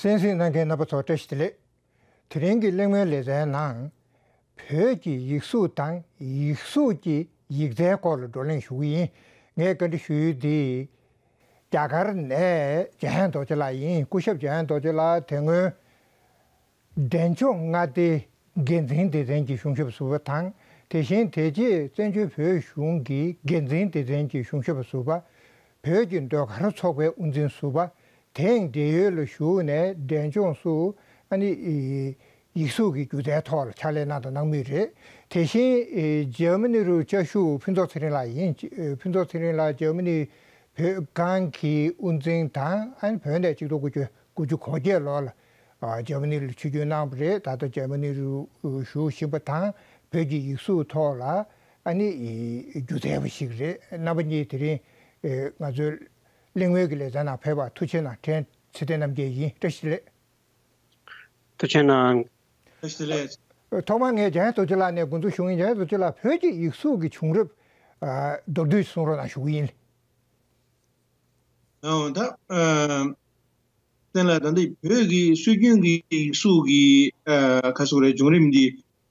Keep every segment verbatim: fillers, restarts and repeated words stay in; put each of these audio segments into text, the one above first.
གསན་གཟིགས་གནང་མཁན་རྣམ་པ་ཚོ་བཀྲ་ཤིས་བདེ་ལེགས། དེ་རིང་གི་གླེང་མོལ་ལེ་ཚན་ནང་། བོད་ཀྱི་ཡིག་གཟུགས་དང་ཡིག་གཟུགས་ཀྱི་ཡིག་རྩལ་སྐོར་ལ་བགྲོ་གླེང་ཞུ་གི་ཡིན། ངས་བཀའ་འདྲི་ཞུ་ཡུལ་འདི། རྒྱ་གར་ནས་འཇམ་དབྱངས་རྡོ་རྗེ་ལགས་ཡིན། སྐུ་ཞབས་འཇམ་དབྱངས་རྡོ་རྗེ་ལགས་དེ་སྔོན། འབྲས་ལྗོངས་མངའ་སྡེའི་འགན་འཛིན་སྡེ་ཚན་གྱི་གཞུང་ཞབས་ཟུར་པ་དང་། དེ་བཞིན་དེ་རྗེས་བཙན་བྱོལ་བོད་གཞུང་གི་འགན་འཛིན་སྡེ་ཚན་གྱི་གཞུང་ཞབས་ཟུར་པ། བོད་ཀྱི་ཟློས་གར་ཚོགས་པའི་དབུ་འཛིན་ཟུར་པ། དེང་འབྲེལ་ཡོད་ལ་བཞུགས་ནས་འབྲས་ལྗོངས་སུ་ཨ་ནི་ཡིག་གཟུགས་ཀྱི་སྒྱུ་རྩལ་ཐོག་ལ་ཕྱག་ལས་གནང་དང་གནང་མུས་རེད། དེ་བཞིན་འཇར་མ་ནི་རུ་བཅའ་བཞུགས་ཕུན་ཚོགས་ཚེ་རིང་ལགས་ཡིན། ཕུན་ཚོགས་ཚེ་རིང་ལགས་འཇར་མ་ནི་བོད་ཁང་གི་དབུ་འཛིན་དང་ཨ་ནི་བོད་ནས་ཆིག་སྟོང་དགུ་བརྒྱ་དགུ་བཅུ་གོ་བརྒྱད་ལོ་ལ་འཇར་མ་ནི་ལ་ཆིབས་བསྒྱུར་གནང་བ་རེད། ད་ལྟ་འཇར་མ་ནི་རུ་བཞུགས་བཞིན་པ་དང་བོད་ཀྱི་ཡིག་གཟུགས་ཐོག་ལ་ཨ་ནི་སྒྱུ་རྩལ་བ་ཞིག་རེད། རྣམ་པ་གཉིས་དེ་རིང་ང་ཚོའི་གླེང་མོལ་གྱི་ལེ་ཚན་ནང་ཕེབས་པར་ཐུགས་རྗེ་གནང་། ཕྲན་ཚེ་བརྟན་རྣམ་རྒྱལ་ཡིན། བཀྲ་ཤིས་བདེ་ལེགས། ཐུགས་རྗེ་གནང་། བཀྲ་ཤིས་བདེ་ལེགས། ཐོག་མར་ངས་འཇམ་དབྱངས་རྡོ་རྗེ་ལགས་ནས་འགོ་འཛུགས་ཞུ་གི་ཡིན། འཇམ་དབྱངས་རྡོ་རྗེ་ལགས་བོད་ཀྱི་ཡིག་གཟུགས་ཀྱི་བྱུང་རབས་མདོར་བསྡུས་གསུང་རོགས་གནང་ཞུ་གི་ཡིན། ཨོ་ད་ཨ་བསྟན་ལ་ད་འདི་བོད་ཀྱི་སྲོལ་རྒྱུན་གྱི་ཡིག་གཟུགས་ཀྱི་ཨ་ཁ་སོག་རེ་བྱུང་རིམ་འདི་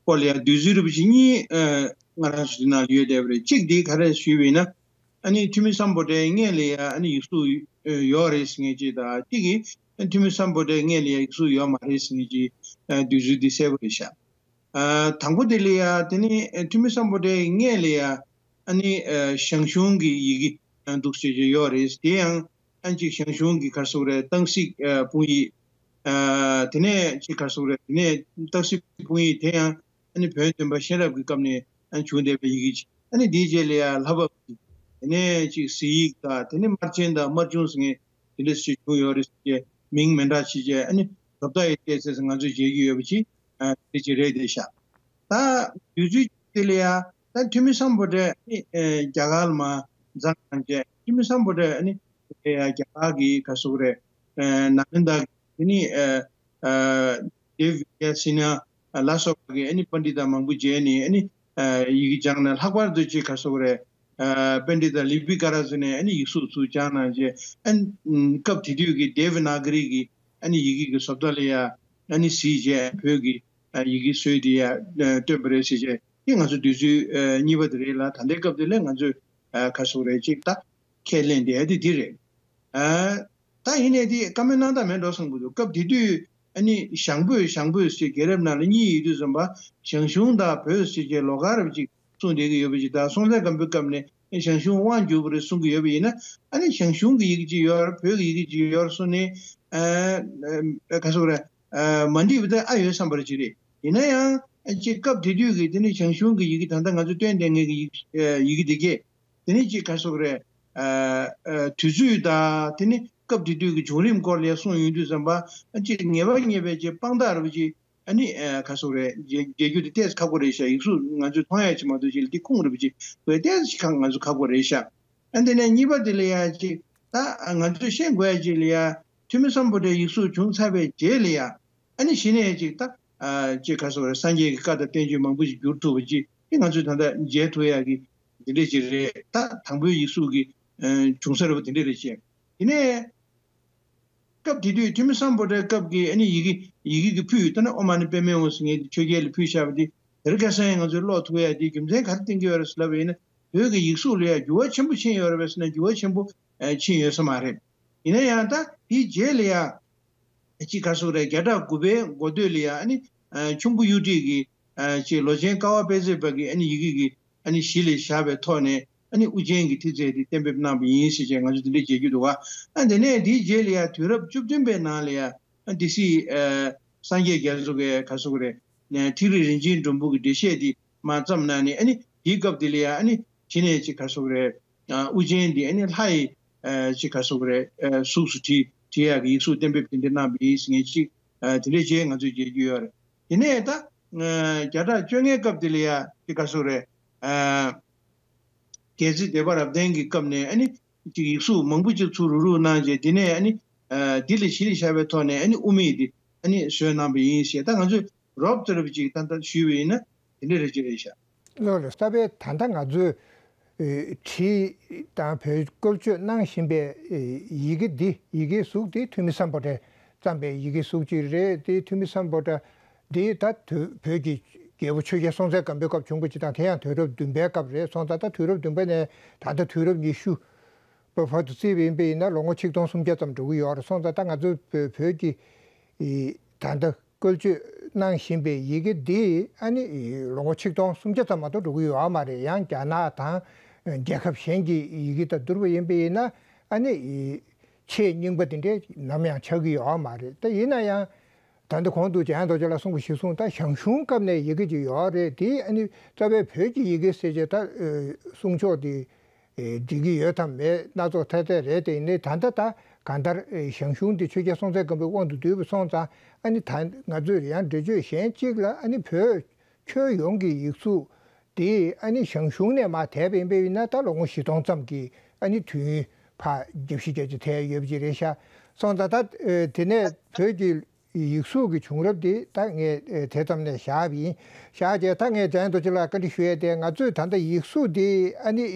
སྐོར་ལ་ཡང་བསྡུས་ཚུལ་རིམ་བཞིན་གཉིས་ཨ་ང་རང་ཚོ་འདི་ནང་ཡོད་བསྡད་པ་རེད། གཅིག་འདི་ག་རེ་ཞུས་པ་ཡིན་ན། ཨ་ནི་ཐུ་མི་སམ་བྷོ་ཊའི་སྔས་ལ་ཡང་ཨ་ནི་ཡིག་གཟུགས་ཡོད་རེད་ཟེར་མཁན་གཅིག་དང་། གཅིག་གིས་ཨ་ཐུ་མི་སམ་བྷོ་ཊའི་སྔས་ལ་ཡང་ཡིག་གཟུགས་ཡོད་མ་རེད་ཟེར་མཁན་གཅིག་ཨ་བསྡུས་ཚུལ་འདི་གསལ་པོ་རེད་ཤག་ཨ་དང་པོ་དེ་ལ་ཡང་དེ་ནི་ཨ་ཐུ་མི་སམ་བྷོ་ཊའི་སྔས་ལ་ཡང་ཨ་ནི་ཨ་ཞང་ཞུང་གི་ཡི་གེ་ཨ་འདུག་ཟེར་གྱི་ཡོད་རེད། དེ་ཡང་ཨ་ཅིག་ཞང་ཞུང་གི་ག་རེ་ཟེར་དགོས་རེད། སྟག་གཟིག་ཨ་དཔང་ཡིག་ཨ་དེ་ནས་ཅིག་ག་རེ་ཟེར་དགོས་རེད། དེ་ནས་སྟག་གཟིག་དཔང་ཡིག་དེ་ཡང་ཨ་ནི་བོན་སྟོན་པ་གཤེན་རབ་ཀྱི་སྐབས་ནས་ཨ་ནི་བྱུང་བསྡད་པའི་ཡི་གེ་ཅིག་ཨ་ནི་དེའི་རྗེས་ལ་ཡང་ལྷ་བབས་ཀྱི་དེ་ནས་ཅིག་གཟིག་ཡིག་དང་། དེ་ནས་སྨར་ཆེན་དང་སྨར་ཆུང་ཟེར་མཁན་དེ་འདྲ་ཞིག་བྱུང་ཡོད་རེད་ཟེར་གྱི་མིང་མི་འདྲ་ཅིག་བྱས། ཨ་ནི་རབ་བཏགས་ཡིག་བལྟས་ཚེ་ང་ཚོས་མཇལ་རྒྱུ་ཡོད་པ་ཅིག་ཨ་དེ་ཅིག་རེད་བསྡད་ཤག་ད་དུས་ཚོད་དེ་ལ་ཡང་ད་ཐུ་མི་སམ་བྷོ་ཊ་ཨ་ནི་ཨ་རྒྱ་གར་ལ་མར་འཛེགས་གནང་བྱས། ཐུ་མི་སམ་བྷོ་ཊ་ཨ་ནི་ཨ་རྒྱ་གར་གྱི་ག་རེ་ཟེར་དགོས་རེད། ཨ་ནཱ་ལེནྡྲ་གི་དེ་ནི་ཨ་ཨ་དེབ་བི་ཀྲ་ཡ་སི་ཉ་ལ་སོགས་པ་གི་ཨ་ནི་པཎྜི་ཏ་མང་པོ་མཇལ་ནས་ཨ་ནི་ཨ་ཡི་གེ་སྦྱངས་ནས། ལྷག་པར་དུ་ཅིག་ག་རེ་ཟེར་དགོས་རེད། ཨ་པཎྜི་ཏ་ལི་པི་ཀ་ར་ཚོ་ནས་ཨ་ནི་ཡིག་གཟུགས་ཚུར་སྦྱངས་གནང་བྱས། ཨ་ནི་སྐབས་དེ་དུས་ཀྱི་དེ་ཝི་ན་ག་རི་གི་ཨ་ནི་ཡི་གེ་གི་བཟོ་ལྟ་ལ་ཡ་ཨ་ནི་གཟིགས་བྱས། བོད་ཀྱི་ཨ་ཡི་གེ་སྲོལ་དེ་ཡ་ཨ་སྟོན་པ་རེད་ཟེར་བྱས། དེ་ང་ཚོ་དུས་ཚོད་ཨ་གཉིས་པ་དེ་རེད་ལ། ད་ལྟའི་སྐབས་དེ་ལ་ང་ཚོས་ཨ་ག་རེ་ཟེར་དགོས་རེད། ཅིག་ད་ཁས་ལེན་བསྡད་ཡ་དེ་དེ་རེད། ཨ་ད་ཡིན་ནའི་དེ་བཀའ་མོལ་གནང་སྟངས་མེད་འགྲོ་བསམ་གྱི་འདུག་སྐབས་དེ་དུས་ཨ་ནི་ཞང་བོད་ཞང་བོད་ཟེར་རྒྱལ་རབས་ནང་ལ་གཉིས་ཡོད་དུས་ཙམ་པ། ཞང་ཞུང་དང་བོད་ཟེར་བྱས་ལོགས་ཀ་རབ་ཅིག་གསུངས་བསྡད་ཀྱི་ཡོད་པ་ཅིག་དང་། སྲོང་བཙན་སྒམ་པོའི་སྐབས་ནས་ཞང་ཞུང་དབང་བསྒྱུར་བ་རེད་གསུང་གི་ཡོད་པ་ཡིན་ན། ཨ་ནི་ཞང་ཞུང་གི་ཡི་གེ་ཅིག་ཡོད་རེད། བོད་ཀྱི་ཡི་གེ་ཅིག་ཡོད་རེད་གསུངས་ནས། ཨ་ཨ་ག་རེ་ཟེར་དགོས་རེད། ཨ་མ་འགྲིག་པ་དེ་ཨ་ཡོད་བསམ་པ་རེ་ཅིག་རེད། ཡིན་ན་ཡང་ཨ་ཅིག་སྐབས་དེ་དུས་ཀྱི་དེ་ནི་ཞང་ཞུང་གི་ཡི་གེ་ད་ལྟ་ང་ཚོ་སྟོན་བསྡད་མཁན་གྱི་ཡི་ཡི་གེ་དེ་གས། དེ་ནི་ཅིག་ག་རེ་ཟེར་དགོས་རེད། ཨ་ཨ་དུས་ཚོད་དང་དེ་ནི་སྐབས་དེ་དུས་ཀྱི་བྱུང་རིམ་སྐོར་ལ་གསུངས་ཡོང་དུས་ཙམ་པ། ཨ་ཅིག་ངེས་པ་ངེས་པའི་ཅིག་དཔང་རྟགས་རེད་པ་ཅིག་ཨ་ནི་ཨ་ག་རེ་ཟེར་དགོས་རེད། མཇལ་མཇལ་རྒྱུ་དེ་ཏོག་ཙམ་ཁག་པོ་རེད་ཤག་ཡིག་གཟུགས་ང་ཚོས་མཐོང་ཡ་ཅིག་མ་གཏོགས་ཅིག་ལ་དེ་ཁུངས་རེད་པ་ཅིག་དགོས་ཏོག་ཙམ་ཁག་ང་ཚོ་ཁག་པོ་རེད་ཤག་ཨ་དེ་ནས་གཉིས་པ་དེ་ལ་ཡ་ཅིག་ད་ང་ཚོས་ཤེས་དགོས་ཡ་ཅིག་ལ་ཡ། ཐུ་མི་སམ་བྷོ་ཊའི་ཡིག་གཟུགས་བྱུང་ཚར་བའི་རྗེས་ལ་ཡ། ཨ་ནི་གཞི་ནས་ཅིག་ད་ཨ་ཅིག་ག་རེ་ཟེར་དགོས་རེད། སངས་རྒྱས་ཀྱི་བཀའ་དང་བསྟན་བཅོས་མང་པོ་ཞིག་བསྒྱུར་ཐུབ་པ་ཅིག་དེ་ང་ཚོས་ད་ལྟ་མཇལ་ཐུབ་ཡ་གི་དེ་འདྲ་ཅིག་རེད། ད་དང་པོའི་ཡིག་གཟུགས་ཀྱི་ཨ་བྱུང་ས་རེད་པ། དེ་འདྲ་རེད་ཅེས། དེ་ནས་སྐབས་དེ་དུས་ཐུ་མི་སམ་བྷོ་ཊའི་སྐབས་ཀྱི་ཨ་ནི་ཡི་གེ་ཡི་གེ་གི་ཕུད་ད་ནི་ཨོཾ་མ་ཎི་པདྨེ་ཧཱུྃ་ཟེར་མཁན་དེ་ཆོས་རྒྱལ་ལ་ཕུལ་བཞག་པ་དེ་དེ་རིང་ཁ་སང་ཡང་ང་ཚོས་ཀློག་ཐུབ་ཡ་དེ་རྒྱུ་མཚན་ག་རེ་བསྟན་གྱི་ཡོད་རེད་ཟེར་ལབ་པ་ཡིན་ན། བོད་ཀྱི་ཡིག་གཟུགས་ལ་ཡ་འགྱུར་བ་ཆེན་པོ་ཕྱིན་ཡོད་རེད་པས་ཟེར་ན། འགྱུར་བ་ཆེན་པོ་ཨ་ཕྱིན་ཡོད་ས་མ་རེད། ཡིན་ན་ཡང་ད་དེའི་རྗེས་ལ་ཡ་ཅིག་ག་རེ་ཟེར་དགོས་རེད། བརྒྱ་ཕྲག་དགུ་པའི་འགོ་སྟོད་ལ་ཡ་ཨ་ནི་ཨ་ཁྱུང་པོ་གཡུ་ཁྲིས་ཀྱི་ཨ་ཅིག་ལོ་ཆེན་ཀ་བ་དཔལ་བརྩེགས་པ་གི་ཨ་ནི་ཡི་གེ་གི་ཨ་ནི་གཞི་ལ་བཞག་པའི་ཐོག་ནས། ཨ་ནི་དབུ་ཅན་གྱི་ཐེག་ཚད་དེ་གཏན་འབེབས་གནང་བ་ཡིན་ཟེར་བྱས་ང་ཚོ་དེ་འདྲ་མཇལ་རྒྱུ་འདུག་ག་ཨ་དེ་ནས་དེའི་རྗེས་ལ་ཡ་དུས་རབས་བཅུ་བདུན་པའི་ནང་ལ་ཡ་ཨ་སྡེ་སྲིད་ཨ་སངས་རྒྱས་རྒྱ་མཚོ་གིས་ག་རེ་ཟེར་དགོས་རེད། ཨ་ཐིག་རི་རིན་ཆེན་སྒྲོམ་བུ་གི་འགྲེལ་བཤད་དེ་མར་བརྩམས་གནང་ནས། ཨ་ནི་དེའི་སྐབས་དེ་ལ་ཡ་ཨ་ནི་གཞི་ནས་ཅིག་ག་རེ་ཟེར་དགོས་རེད། ཨ་དབུ་ཅན་དེ་ཨ་ནི་ལྷ་ཡི་ཨ་ཅིག་ག་རེ་ཟེར་དགོས་རེད། ཨ་གཟུགས་སུ་བྲིས་བྲིས་ཡག་གི་ཡིག་གཟུགས་གཏན་འབེབས་དེ་འདྲ་གནང་བ་ཡིན་ཟེར་མཁན་ཅིག་ཨ་དེ་འདྲ་བྱས་ང་ཚོས་མཇལ་རྒྱུ་ཡོད་རེད། དེ་ནས་ད་ཨ་བརྒྱ་ཕྲག་བཅོ་ལྔའི་སྐབས་དེ་ལ་ཡ་ཅིག་ག་རེ་ཟེར་དགོས་རེད། ཨ་རྒྱལ་སྲས་སྡེ་པ་རབ་བརྟན་གྱི་སྐབས་ནས་ཨ་ནི་ཅིག་ཡིག་གཟུགས་མང་པོ་ཅིག་ཚུར་རུག་རུག་གནང་བྱས། དེ་ནས་ཨ་ནི་ཨ་འདི་ལ་གཞི་ལ་བཞག་པའི་ཐོག་ནས་ཨ་ནི་དབུ་མེད་དེ་ཨ་ནི་བཟོས་གནང་བ་ཡིན་ཞེས། ད་ང་ཚོས་རོབ་ཙམ་རེ་ཅིག་ཏན་ཏན་ཞུས་པ་ཡིན་ན་དེ་འདྲ་རེ་ཅིག་རེད་ཤག་ལགས་ལགས། ས་པའི་ད་ལྟ་ང་ཚོས་ཨེ་བྲིས་དང་བོད་བཀོལ་སྤྱོད་གནང་བཞིན་པའི་ཨེ་ཡི་གེ་འདི། ཡི་གེའི་གཟུགས་འདི་ཐུ་མི་སམ་བྷོ་ཊའི་ བརྩམས་པའི་ཡི་གེ་གཟུགས་ཅིག་རེད། དེ་ཐུ་མི་སམ་བྷོ་ཊ་འདི་ད་དུས་བོད་ཀྱི་རྒྱལ་པོ་ཆོས་རྒྱལ་སྲོང་བཙན་སྒམ་པོའི་སྐབས་བྱུང་བ་ཅིག་དང་། དེ་ཡང་དུས་རབས་བདུན་པའི་སྐབས་རེད། སོང་ཙང་ད་དུས་རབས་བདུན་པ་ནས་ད་ལྟ་དུས་རབས་ཉི་ཤུ་བར་དུ་བརྩིས་པ་ཡིན་པ་ཡིན་ན་ལོ་ངོ་ཆིག་སྟོང་སུམ་བརྒྱ་ཙམ་འགྲོ་གི་ཡོད་རེད། སོང་ཙང་ད་ང་ཚོའི་བོད་བོད་ཀྱི་ད་ལྟ་བཀོལ་སྤྱོད་གནང་བཞིན་པའི་ཡི་གེ་འདི་ཨ་ནི་ལོ་ངོ་ཆིག་སྟོང་སུམ་བརྒྱ་ཙམ་མ་གཏོགས་འགྲོ་གི་ཡོད་མ་རེད། ཡང་རྒྱ་ནག་དང་རྒྱལ་ཁབ་གཞན་གྱི་ཡི་གེ་དང་བསྡུར་བ་ཡིན་པ་ཡིན་ན་ཨ་ནི་ཆེས་རྙིང་པ་དེ་འདྲས་ནམ་ཡང་ཆགས་ཀྱི་ཡོད་མ་རེད། ད་ཡིན་ན་ཡང་ད་ལྟ་གོང་དུ་འཇམ་དབྱངས་རྡོ་རྗེ་ལགས་གསུངས་པ་གཞིར་བཟུང་ད་ཞང་ཞུང་སྐབས་ནས་ཡི་གེ་ཅིག་ཡོད་རེད། དེ་ཨ་ནི་རྩ་བའི་བོད་ཀྱི་ཡི་གེ་ཟེར་བྱས་ད་གསུང་ཕྱོགས་དེ་འགྲིག་གི་ཡོད་དམ་མེད་སྣ་ཚོགས་ཐད་ཐད་རེད། དེ་ཡིན་ནའི་ད་ལྟ་ད་གང་ལྟར་ཞང་ཞུང་དེ་ཆོས་རྒྱལ་སྲོང་བཙན་སྒམ་པོའི་དབང་དུ་བསྡུས་པ་སོང་ཙང་ཨ་ནི་ད་ང་ཚོས་ཡང་འགྲེལ་བརྗོད་གཞན་གཅིག་ལ་ཨ་ནི་བོད་ཁྱོན་ཡོངས་ཀྱི་ཡིག་གཟུགས་དེ་ཨ་ནི་ཞང་ཞུང་ནས་མར་དར་བ་ཡིན་པ་ཡིན་ན་ད་ལོ་ངོ་བཞི་སྟོང་ཙམ་གྱི་ཨ་ནི་དུས་ཡུན་ཕར་བརྒྱབ་བཞི་བརྒྱབ་ཅིག་ཐལ་ཡོད་པ་ཅིག་རེད་ཤག་སོང་ཙང་ད་དེ་ནས་བོད་ཀྱི་ཡིག་གཟུགས་ཀྱི་བྱུང་རབས་དེ་ད་ངས་དེ་ཙམ་ནས་བཞག་པ་ཡིན། བཞག་རྗེས་ད་ངས་འཇམ་དབྱངས་རྡོ་རྗེ་ལགས་བཀའ་འདྲི་ཞུ་ཡས་དེ་ང་ཚོས་ད་ལྟ་ཡིག་གཟུགས་དེ་ཨ་ནི་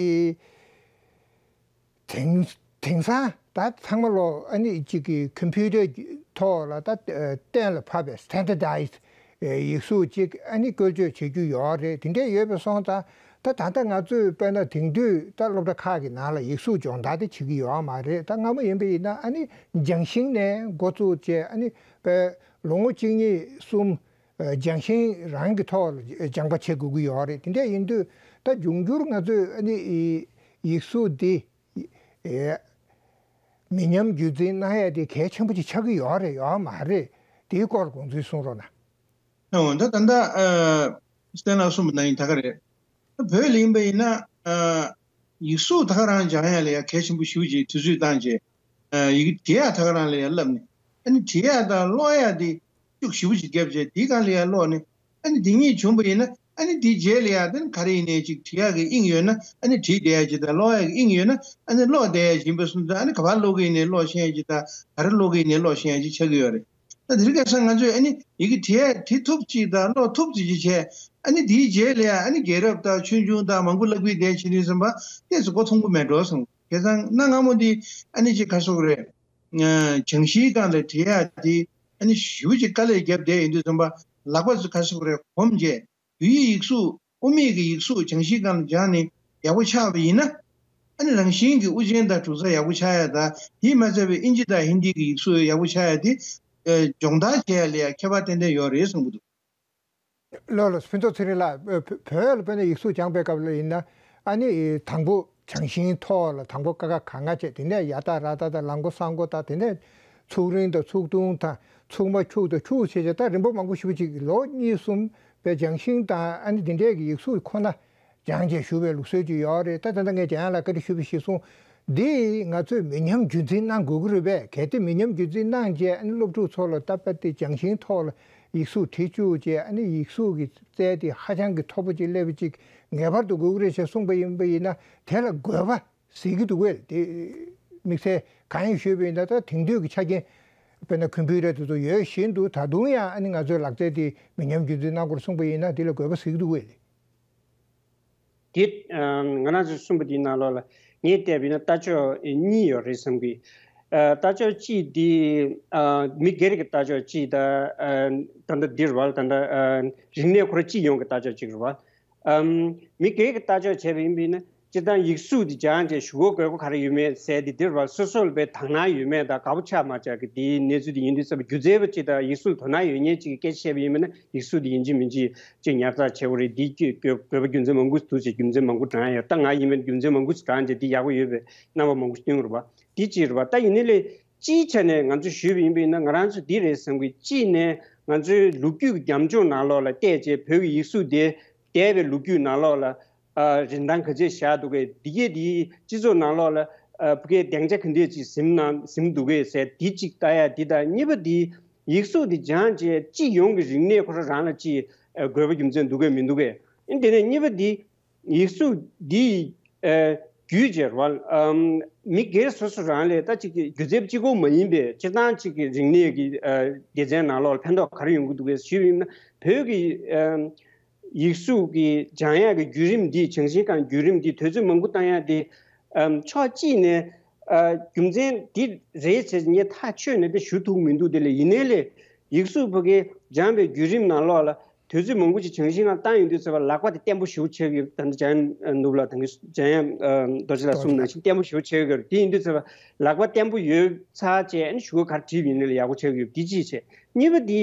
དེང་དེང་སང་ད་ཚང་མ་ལོ་ཨ་ནི་གཅིག་གི་ཀམ་པུ་ཊར་ཐོག་ལ་ད་གཏན་ལ་ཕབ་པའི་standardized ཡིག་གཟུགས་གཅིག་ཨ་ནི་བཀོལ་སྤྱོད་བྱེད་རྒྱུ་ཡོད་རེད། དེ་འདྲས་ཡོད་པ་སོང་ཙང་ད་ད་ལྟ་ང་ཚོས་དཔེར་ན་དེང་དུས་ད་སློབ་གྲྭ་ཁག་གི་ནང་ལ་ཡིག་གཟུགས་སྦྱོང་བརྡར་དེ་བྱེད་ཀྱི་ཡོད་མ་རེད། ད་སྔ་མོ་ཡིན་པ་ཡིན་ན་ཨ་ནི་ལྗང་ཤིང་ནས་འགོ་བཙུགས་བྱས་ཨ་ནི་དཔེ་ལོ་ངོ་གཅིག་གཉིས་གསུམ་ལྗང་ཤིང་རང་གི་ཐོག་ལ་སྦྱང་པ་བྱེད་དགོས་ཀྱི་ཡོད་རེད། དེ་འདྲས་ཡིན་དུས་ད་འབྱུང་འགྱུར་ང་ཚོས་ཨ་ནི་ཡིག་གཟུགས་འདི་ཨེ། མི་ཉམས་རྒྱུན་འཛིན་གནང་ཡས་དེ་གལ་ཆེན་པོ་ཅིག་ཆགས་ཀྱི་ཡོད་རེད་ཡོད་མ་རེད། དེའི་སྐོར་དགོངས་ཚུལ་གསུང་རོགས་གནང་། ཨོ་ད་ད་ལྟ་ཨ། སྟན་ལགས་གསུངས་པ་ནང་བཞིན་ད་ག་རེད། ད་བོད་ལ་ཡིན་པ་ཡིན་ན་ཨ། ཡིག་གཟུགས་ད་ག་རང་སྦྱང་ཡས་ལ་ཡ་གལ་ཆེན་པོ་ཞེ་པོ་ཅིག་དུས་ཚོད་བཏང་རྗེས་ཨ། ཡི་གེ་འབྲི་ཡག་ད་ག་རང་ལ་ཡ་བསླབ་ནས་ཨ་ནི་འབྲི་ཡག་དང་ཀློག་ཡག་དེ་ཤུགས་ཞེ་པོ་ཅིག་བརྒྱབ་རྗེས་དེའི་སྒང་ལ་ཡ་ཀློག་ནས། ཨ་ནི་དེ་གཉིས་བྱུང་པ་ཡིན་ན་ཨ་ནི་དེའི་རྗེས་ལ་ཡང་དེ་ནི་ག་རེ་ཡིན་ནའི་ཅིག་བྲིས་ཡག་གི་དབྱིངས་ཡོད་ན་ཨ་ནི་བྲིས་བསྡད་ཡག་ཅིག་དང་ཀློག་ཡག་གི་དབྱིངས་ཡོད་ན་ཨ་ནི་ཀློག་བསྡད་ཡག་ཅིག་ཡིན་པ་སོང་ཙང་ཨ་ནི་ག་པར་ཀློག་གི་ཡིན་ནའི་ཀློག་ཤེས་ཡག་ཅིག་དང་ག་རེ་ཀློག་གི་ཡིན་ནའི་ཀློག་ཤེས་ཡག་ཅིག་ཆགས་ཀྱི་ཡོད་རེད། ད་དེ་རིང་ཁ་སང་ང་ཚོས་ཨ་ནི་ཡི་གེ་བྲིས་ཡག་བྲིས་ཐུབ་ཅིག་དང་ཀློག་ཐུབ་ཅིག་ཅིག་བྱས་ཨ་ནི་དེའི་རྗེས་ལ་ཡང་ཨ་ནི་རྒྱལ་རབས་དང་ཆོས་འབྱུང་དང་མང་པོ་བཀླག་པའི་དེ་བྱེད་དུས་ཙམ་པ་ཏོག་ཙམ་མགོ་ཐོན་གི་མེད་འགྲོ་བསམ། བྱས་ཙང་གནའ་སྔ་མོ་འདི་ཨ་ནི་ཅིག་ག་རེ་ཟེར་དགོས་རེད། སྦྱང་གཞིའི་སྒང་ལ་བྲིས་ཡག་དེ་ཨ་ནི་ཞེ་པོ་ཅིག་དཀའ་ལས་བརྒྱབ་བསྡད་ཡོང་དུས་ཙམ་པ་ལག་པ་ཚོ་ག་རེ་ཟེར་དགོས་རེད། གོམས་བྱས་བོད་ཡིག་ཡིག་གཟུགས་དབུ་མེད་ཀྱི་ཡིག་གཟུགས་སྦྱང་གཞིའི་སྒང་ལ་སྦྱངས་ནས་ཡག་པོ་ཆགས་པ་ཡིན་ན་ཨ་ནི་རང་བཞིན་གྱི་དབུ་ཅན་དང་གྲུབ་ས་ཡག་པོ་ཆགས་ཡག་དང་དེས་མ་ཚད་པའི་ཨིན་ཇི་དང་ཧིན་དི་གི་ཡིག་གཟུགས་ཡག་པོ་ཆགས་ཡག་དེ་སྦྱོང་བརྡར་བྱེད་ཡག་ལ་ཡང་ཁྱད་པར་ཏན་ཏན་ཡོད་རེད་བསམ་གྱི་འདུག་ལགས་ལགས། ཕུན་ཚོགས་ཚེ་རིང་ལགས། བོད་ལ་དཔེར་ན་ཡིག་གཟུགས་སྦྱངས་པའི་སྐབས་ལ་ཡིན་ན་ཨ་ནི་དང་པོ་སྦྱང་ཤིང་ཐོག་ལ་དང་པོ་ཀ་ཁ་ག་ང་བྱས། དེ་ནས་ཡ་ཏ་ར་ཏ་དང་ལ་མགོ་ས་མགོ་དང་དེ་ནས་ཚུགས་རིང་དང་ཚུགས་ཐུང་དང་ཚུགས་མ་འཁྱུག་དང་འཁྱུག་བྱས་བྱས་ད་རིམ་པ་མང་པོ་ཞེ་པོ་ཅིག་ལོ་གཉིས་གསུམ་པའི་སྦྱང་ཤིང་དང་ཨ་ནི་དེ་འདྲས་ཀྱི་ཡིག་གཟུགས་ཁོ་ན་སྦྱངས་བྱས་བཞུགས་པའི་ལུགས་སྲོལ་ཅིག་ཡོད་རེད། ད་ད་ལྟ་ངས་འཇམ་དབྱངས་ལགས་བཀའ་འདྲི་ཞུས་པ་གཞིར་བཟུང་འདི་ང་ཚོས་མི་ཉམས་རྒྱུན་འཛིན་གནང་དགོས་ཀྱི་རེད་པས། གལ་ཏེ་མི་ཉམས་རྒྱུན་འཛིན་གནང་རྗེས་ཨ་ནི་སློབ་ཕྲུག་ཚོ་ལ་ད་ལྟ་དེ་སྦྱང་ཤིང་ཐོག་ལ་ཡིག་གཟུགས་བྲིས་བཅུག་རྗེས་ཨ་ནི་ཡིག་གཟུགས་ཀྱི་རྩལ་དེ་ཧ་ཅང་གི་མཐོ་པོ་ཅིག་སླེབས་པ་ཅིག་ངེས་པར་དུ་དགོས་ཀྱི་རེད་ཅེས་གསུངས་པ་ཡིན་པ་ཡིན་ན་དེ་ལ་དགོས་པ་གཟིགས་ཀྱི་འདུག་གས། དེ་དམིགས་བསལ་གང་ཡིན་ཞུས་པ་ཡིན་ན་ད་དེང་དུས་ཀྱི་ཆ་རྐྱེན་དཔེར་ན་ཀམ་པུ་ཊར་དེ་ཚོ་ཡོད་བཞིན་དུ་ད་དུང་ཡང་ཨ་ནི་ང་ཚོའི་ལག་རྩལ་དེ་མི་ཉམས་རྒྱུན་འཛིན་གནང་དགོས་གསུངས་པ་ཡིན་ན་དེ་ལ་དགོས་པ་གཟིགས་ཀྱི་འདུག་གས། དེ་ང་རང་ཚོས་གསུངས་པ་དེའི་ནང་ལོགས་ལ་ངས་བལྟས་པ་ཡིན་ན་ལྟ་ཕྱོགས་གཉིས་ཡོད་རེད་བསམ་གི། ལྟ་ཕྱོགས་གཅིག་དེ་མི་སྒེར་གྱི་ལྟ་ཕྱོགས་གཅིག་དང་། ད་ལྟ་འདིར་བ་ད་ལྟ་རིག་གནས་ཁོ་རང་སྤྱི་ཡོངས་ཀྱི་ལྟ་ཕྱོགས་གཅིག་རེད་བ། མི་སྒེར་གྱི་ལྟ་ཕྱོགས་བྱས་པ་ཡིན་པ་ཡིན་ན་སྤྱིར་བཏང་ཡིག་གཟུགས་དེ་སྦྱངས་བྱས་གཞུག་གུ་དགོས་མཁོ་ག་རེ་ཡོད་མེད་ཟེར་དེ་འདིར་བ་སོ་སོ་ལ་དཔེ་དག་སྣང་ཡོད་མེད་དང་དགའ་པོ་ཆགས་མ་ཆགས་ཀྱི་དེའི་གནས་ཚུལ་དེ་ཡིན་དུས་ཙམ་པ་སྒྱུ་རྩལ་པ་གཅིག་དང་ཡིག་གཟུགས་ལ་དོ་སྣང་ཡོད་མཁན་གཅིག་གི་སྐད་ཆ་བཤད་པ་ཡིན་པ་ན་ཡིག་གཟུགས་དེ་ཡིན་གཅིག་མིན་གཅིག་ཅིག་ཉར་ཚགས་བྱེད་དགོས་རེད། འདི་ཀྱི་དགོས་དགོས་པ་རྒྱུ་མཚན་མང་པོ་འདུག་ཅེས་རྒྱུ་མཚན་མང་པོ་བགྲང་ཡོད། ད་ང་ཡིན་པ་ན་རྒྱུ་མཚན་མང་པོ་ཞིག་བགྲང་བྱས་འདི་ཡག་པོ་ཡོད་པའི་རྣམ་པ་མང་པོ་ཞིག་སྟོན་གྱི་རེད་པ། འདི་གཅིག་རེད་པ། ད་ཡིན་ནའི་ལས་སྤྱིའི་ཆ་ནས་ང་ཚོས་ཞུས་པ་ཡིན་པ་ཡིན་ན་ང་རང་ཚོ་འདི་རེད་བསམ་གི། གཅིག་ནས་ང་ཚོའི་ལོ་རྒྱུས་ཀྱི་རྒྱབ་ལྗོངས་ནང་ལོགས་ལ་བལྟས་བྱས་བོད་ཀྱི་ཡིག་གཟུགས་དེ་འདས་པའི་ལོ་རྒྱུས་ནང་ལོགས་ལ་ཨ་རིན་ཐང་ག་ཚད་བཞག་འདུག་གས། འདི་གས་འདི་སྤྱི་ཚོགས་ནང་ལོགས་ལ་ཨ་ཕ་གིའི་སྡིངས་ཆ་ག་འདྲས་ཅིག་ཟིན་ན་ཟིན་འདུག་གས་ཟེར་འདི་གཅིག་ལྟ་ཡ་འདི་དང་གཉིས་པ་འདི་ཡིག་གཟུགས་འདི་སྦྱངས་བྱས་སྤྱི་ཡོངས་ཀྱི་རིག་གནས་ཁོ་རང་རང་ལ་ཅིག་ཨ་དགོས་པ་རྒྱུ་མཚན་འདུག་གས་མི་འདུག་གས། ཨ་དེ་ནས་གཉིས་པ་འདི་ཡིག་གཟུགས་འདི་ཨ་བརྒྱུད་བྱས་རེད་པ། ཨམ་མི་སྒེར་སོ་སོ་རང་ལས་ད་ཅིག་གི་སྒྱུ་རྩལ་པ་གཅིག་པོ་མ་ཡིན་པའི་སྤྱིར་བཏང་ཅིག་གི་རིག་གནས་ཀྱི་ཨ་སྡེ་ཚན་ནང་ལོགས་ལ་ཕན་ཐོགས་ག་རེ་ཡོང་གི་འདུག་གས་ཞུས་པ་ཡིན་ན་བོད་ཀྱི་ཨམ་ཡིག་གཟུགས་ཀྱི་སྦྱང་ཡག་གི་བརྒྱུད་རིམ་འདི་སྦྱང་ཤིང་སྒང་བརྒྱུད་རིམ་འདི་དུས་ཚོད་མང་པོ་བཏང་ཡག་འདི་ཨམ་ཕྱོགས་གཅིག་ནས་ ཨ་རྒྱུ་མཚན་འདི་རེད་ཟེར་ངས་ཐག་ཆོད་ནས་དེ་ཞུ་ཐུབ་མི་འདུག་དེ་ལས་ཡིན་ནའི་ལས་ཡིག་གཟུགས་ཕ་གིའི་སྦྱངས་པའི་བརྒྱུད་རིམ་ནང་ལོགས་ལ་དུས་ཚོད་མང་པོ་ཅིག་བྱང་ཤིང་ལ་བཏང་ཡོང་དུས་ཚོད་ལ་ལག་པ་དེ་བརྟན་པོ་ཞེ་པོ་ཆགས་ཀྱི་ཡོད། ད་ནི་འཇམ་དབྱངས་ནོར་བུ་ལགས་དང་འཇམ་དབྱངས་རྡོ་རྗེ་ལགས་གསུམ་ནང་བཞིན་བརྟན་པོ་ཞེ་པོ་ཆགས་ཀྱི་ཡོད་རེད། དེ་ཡིན་དུས་ཚོད་ལ་ལག་པ་བརྟན་པོ་ཡོད་ཚར་བྱས་ཨ་ནི་ཞུ་སྒོ་ག་རེ་བྲིས་པ་ཡིན་ནའི་ལས་ཡག་པོ་ཆགས་ཀྱི་ཡོད། འདི་གཅིག་བྱས། གཉིས་པ་འདི།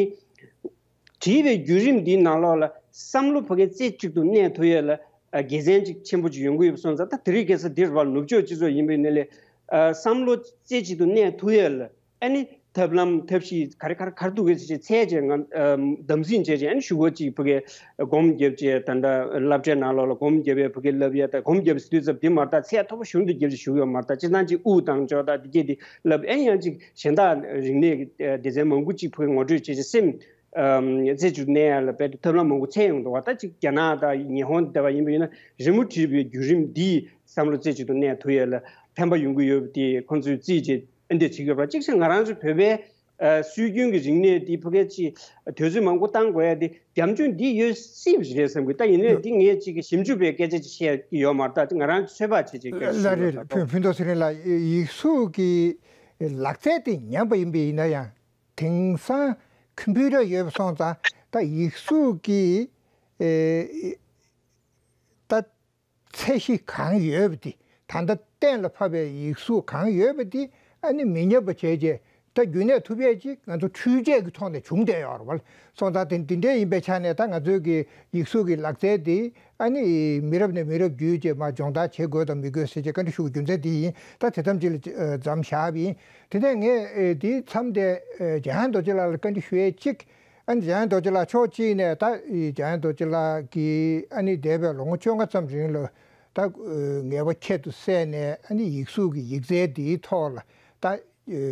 བྲིས་པའི་བརྒྱུད་རིམ་འདིའི་ནང་ལོགས་ལ་བསམ་བློ་ཕ་གི་རྩེ་གཅིག་ཏུ་གནས་ཐུབ་ཡས་ལ་ཨ་དགེ་མཚན་ཅིག་ཆེན་པོ་ཅིག་ཡོང་གི་ཡོད་པ་སོང་ཙང་། ད་དེ་རིང་ཁ་སང་འདིར་བར་ནུབ་ཕྱོགས་སྤྱི་ཚོགས་ཡིན་པའི་ནི་ལས་ཨ་བསམ་བློ་རྩེ་གཅིག་ཏུ་གནས་ཐུབ་ཡས་ལ་ཨ་ནི་ཐབས་ལམ་ཐབས་ཤེས་ག་རེ་ག་རེ་ག་རེ་འདུག་གི་ཟེར་བྱས་ཚད་བཅད་ང་ཨ་དམ་འཛིན་བྱས་བྱས་ཨ་ནི་ཞུ་སྒོ་ཅིག་ཕ་གི་སྒོམ་བརྒྱབ་བྱས། ད་ལྟ་སློབ་གྲྭའི་ནང་ལོགས་ལ་སྒོམ་བརྒྱབ་པའི་ཕ་གི་བསླབ་ཡས། ད་སྒོམ་བརྒྱབ་ཟེར་དུས་ཙམ་འདི་མ་རེད། ད་ཚད་མཐོ་པོ་ཞུ་འདུག་བརྒྱབ་བྱས་ཞུ་གི་ཡོད་མ་རེད། ད་སྤྱིར་བཏང་ཅིག་དབུགས་དང་ཅོག་ད་འདི་གས་འདི་བསླབ་ཨ་ནི་ཡང་ཅིག་གཞན་དག་རིག་གནས་ཀྱི་སྡེ་ཚན་མང་པོ་ཅིག་ཕ་གི་ངོ་སྤྲོད་བྱས་བྱས་སེམས། ཨམ། རྩེ་གཅིག་ཏུ་གནས་ཡ་ལ་དཔེ་ཐབས་ལམ་མང་པོ་འཚོལ་ཡོང་འདུག་བ། ད་ཅིག་རྒྱ་ནག་དང་ཉི་ཧོང་དེ་བ་ཡིན་པ་ཡིན་ན་རི་མོ་བྲིས་པའི་བརྒྱུད་རིམ་འདིས་བསམ་བློ་རྩེ་གཅིག་ཏུ་གནས་ཐུབ་ཡ་ལ་ཕན་པ་ཡོང་གི་ཡོད་པ་དེ་ཁོང་ཚོས་རྩིས་བྱས་ཨ་འདི་བྱེད་ཀྱི་ཡོད་པ། གཅིག་བྱས་ང་རང་ཚོ་བོད་པའི་ཨ་སྲོལ་རྒྱུན་གྱི་རིག་གནས་འདི་ཕ་གི་ཅིག་དུས་ཚོད་མང་པོ་བཏང་དགོས་ཡ་དེ་རྒྱབ་ལྗོངས་འདི་ཡོད་སྲིད་པ་ཞིག་རེད་བསམ་གི། ད་ཡིན་ནའི་འདི་ངས་ཅིག་གི་ཞིབ་འཇུག་པའི་སྐད་ཆ་ཅིག་བཤད་ཀྱི་ཡོད་མ་རེད། ད་ང་རང་ཚོད་དཔག་བྱས་བྱས་སྐད་ཆ་ལ་ཞིག་རེད། ཡོད་ད་ཕུན་ཕུན་ཚོགས་ཚེ་རིང་ལགས། ཡིག་གཟུགས་ཀྱི་ལག་རྩལ་དེ་ཉམས་པ་ཡིན་པ་ཡིན་ན་ཡང་། དེང་སང་ཁམ་པུ་ཊར་ཡོད་པ་སོང་ཙང་ད་ཡིག་གཟུགས་ཀྱི་ཨེ་ད་ཚད་གཞི་གང་ཡོད་པ་དེ། ད་ལྟ་གཏན་ལ་ཕབ་པའི་ཡིག་གཟུགས་གང་ཡོད་པ་དེ་ཨ་ནི་མི་ཉམས་པ་བྱས་རྗེས་ད་རྒྱུན་གནས་ཐུབ་ཡས་ཅིག་ང་ཚོ་འཕྲུལ་ཆས་ཀྱི་ཐོག་ནས་བྱུང་བསྡད་ཡོད་རེད་བ། སོང་ཙང་དེ་འདི་འདྲའི་ཡིན་པའི་ཆ་ནས་ད་ང་ཚོའི་གི་ཡིག་གཟུགས་ཀྱི་ལག་རྩལ་དེ་ཨ་ནི་མི་རབས་ནས་མི་རབས་བརྒྱུད་རྗེས་མར་སྦྱོང་བརྡར་བྱེད་དགོས་དང་མི་དགོས་ཟེར་བྱས་བཀའ་འདྲི་ཞུ་རྒྱུ་མཚན་དེ་ཡིན། ད་དེ་ཙམ་ཅིག་ལ་མཚམས་བཞག་པ་ཡིན། དེ་ནས་ངས་དེའི་མཚམས་དེ་འཇམ་དབྱངས་རྡོ་རྗེ་ལགས་ལ་བཀའ་འདྲི་ཞུ་ཡས་གཅིག་ཨ་ནི་འཇམ་དབྱངས་རྡོ་རྗེ་ལགས་ཕྱོགས་གཅིག་ནས་ད་འཇམ་དབྱངས་རྡོ་རྗེ་ལགས་ཀྱིས་ཨ་ནི་འདས་པའི་ལོ་ངོ་བཅོ་ལྔ་ཙམ་རིང་ལ་ད་ངལ་བ་ཁྱད་དུ་བསད་ནས་ཨ་ནི་ཡིག་གཟུགས་ཀྱི་ཡིག་རྩལ་འདིའི་ཐོག་ལ་ད་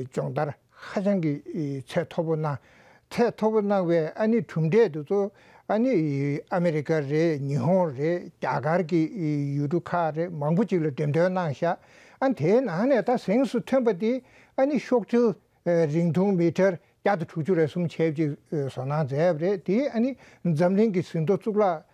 སྦྱོང་བརྡར་ཧ་ཅང་གི་ཚད་མཐོ་པོ་གནང་། ཚད་མཐོ་པོ་གནང་བའི་ཨ་ནི་གྲུབ་འབྲས་དེ་ཚོ་ཨ་ནི་ཨ་མེ་རི་ཀ་རེད། ཉི་ཧོང་རེད། རྒྱ་གར་གྱི་ཡུལ་གྲུ་ཁག་རེད། མང་པོ་ཅིག་ལ་འགྲེམས་སྟོན་གནང་ཤག་ཨ་ནི་དེའི་ནང་ནས་ད་གཟེངས་སུ་ཐོན་པ་དེ་ཨ་ནི་ཤོག་དྲིལ་རིང་ཐུང་མི་ཊར་བརྒྱ་དང་དྲུག་ཅུ་རེ་གསུམ་བྱས་ཅིག་བཟོ་གནང་མཛད་པ་རེད། དེ་ཨ་ནི་འཛམ་གླིང་གི་ཟིན་ཐོ་གཙུག་ལག་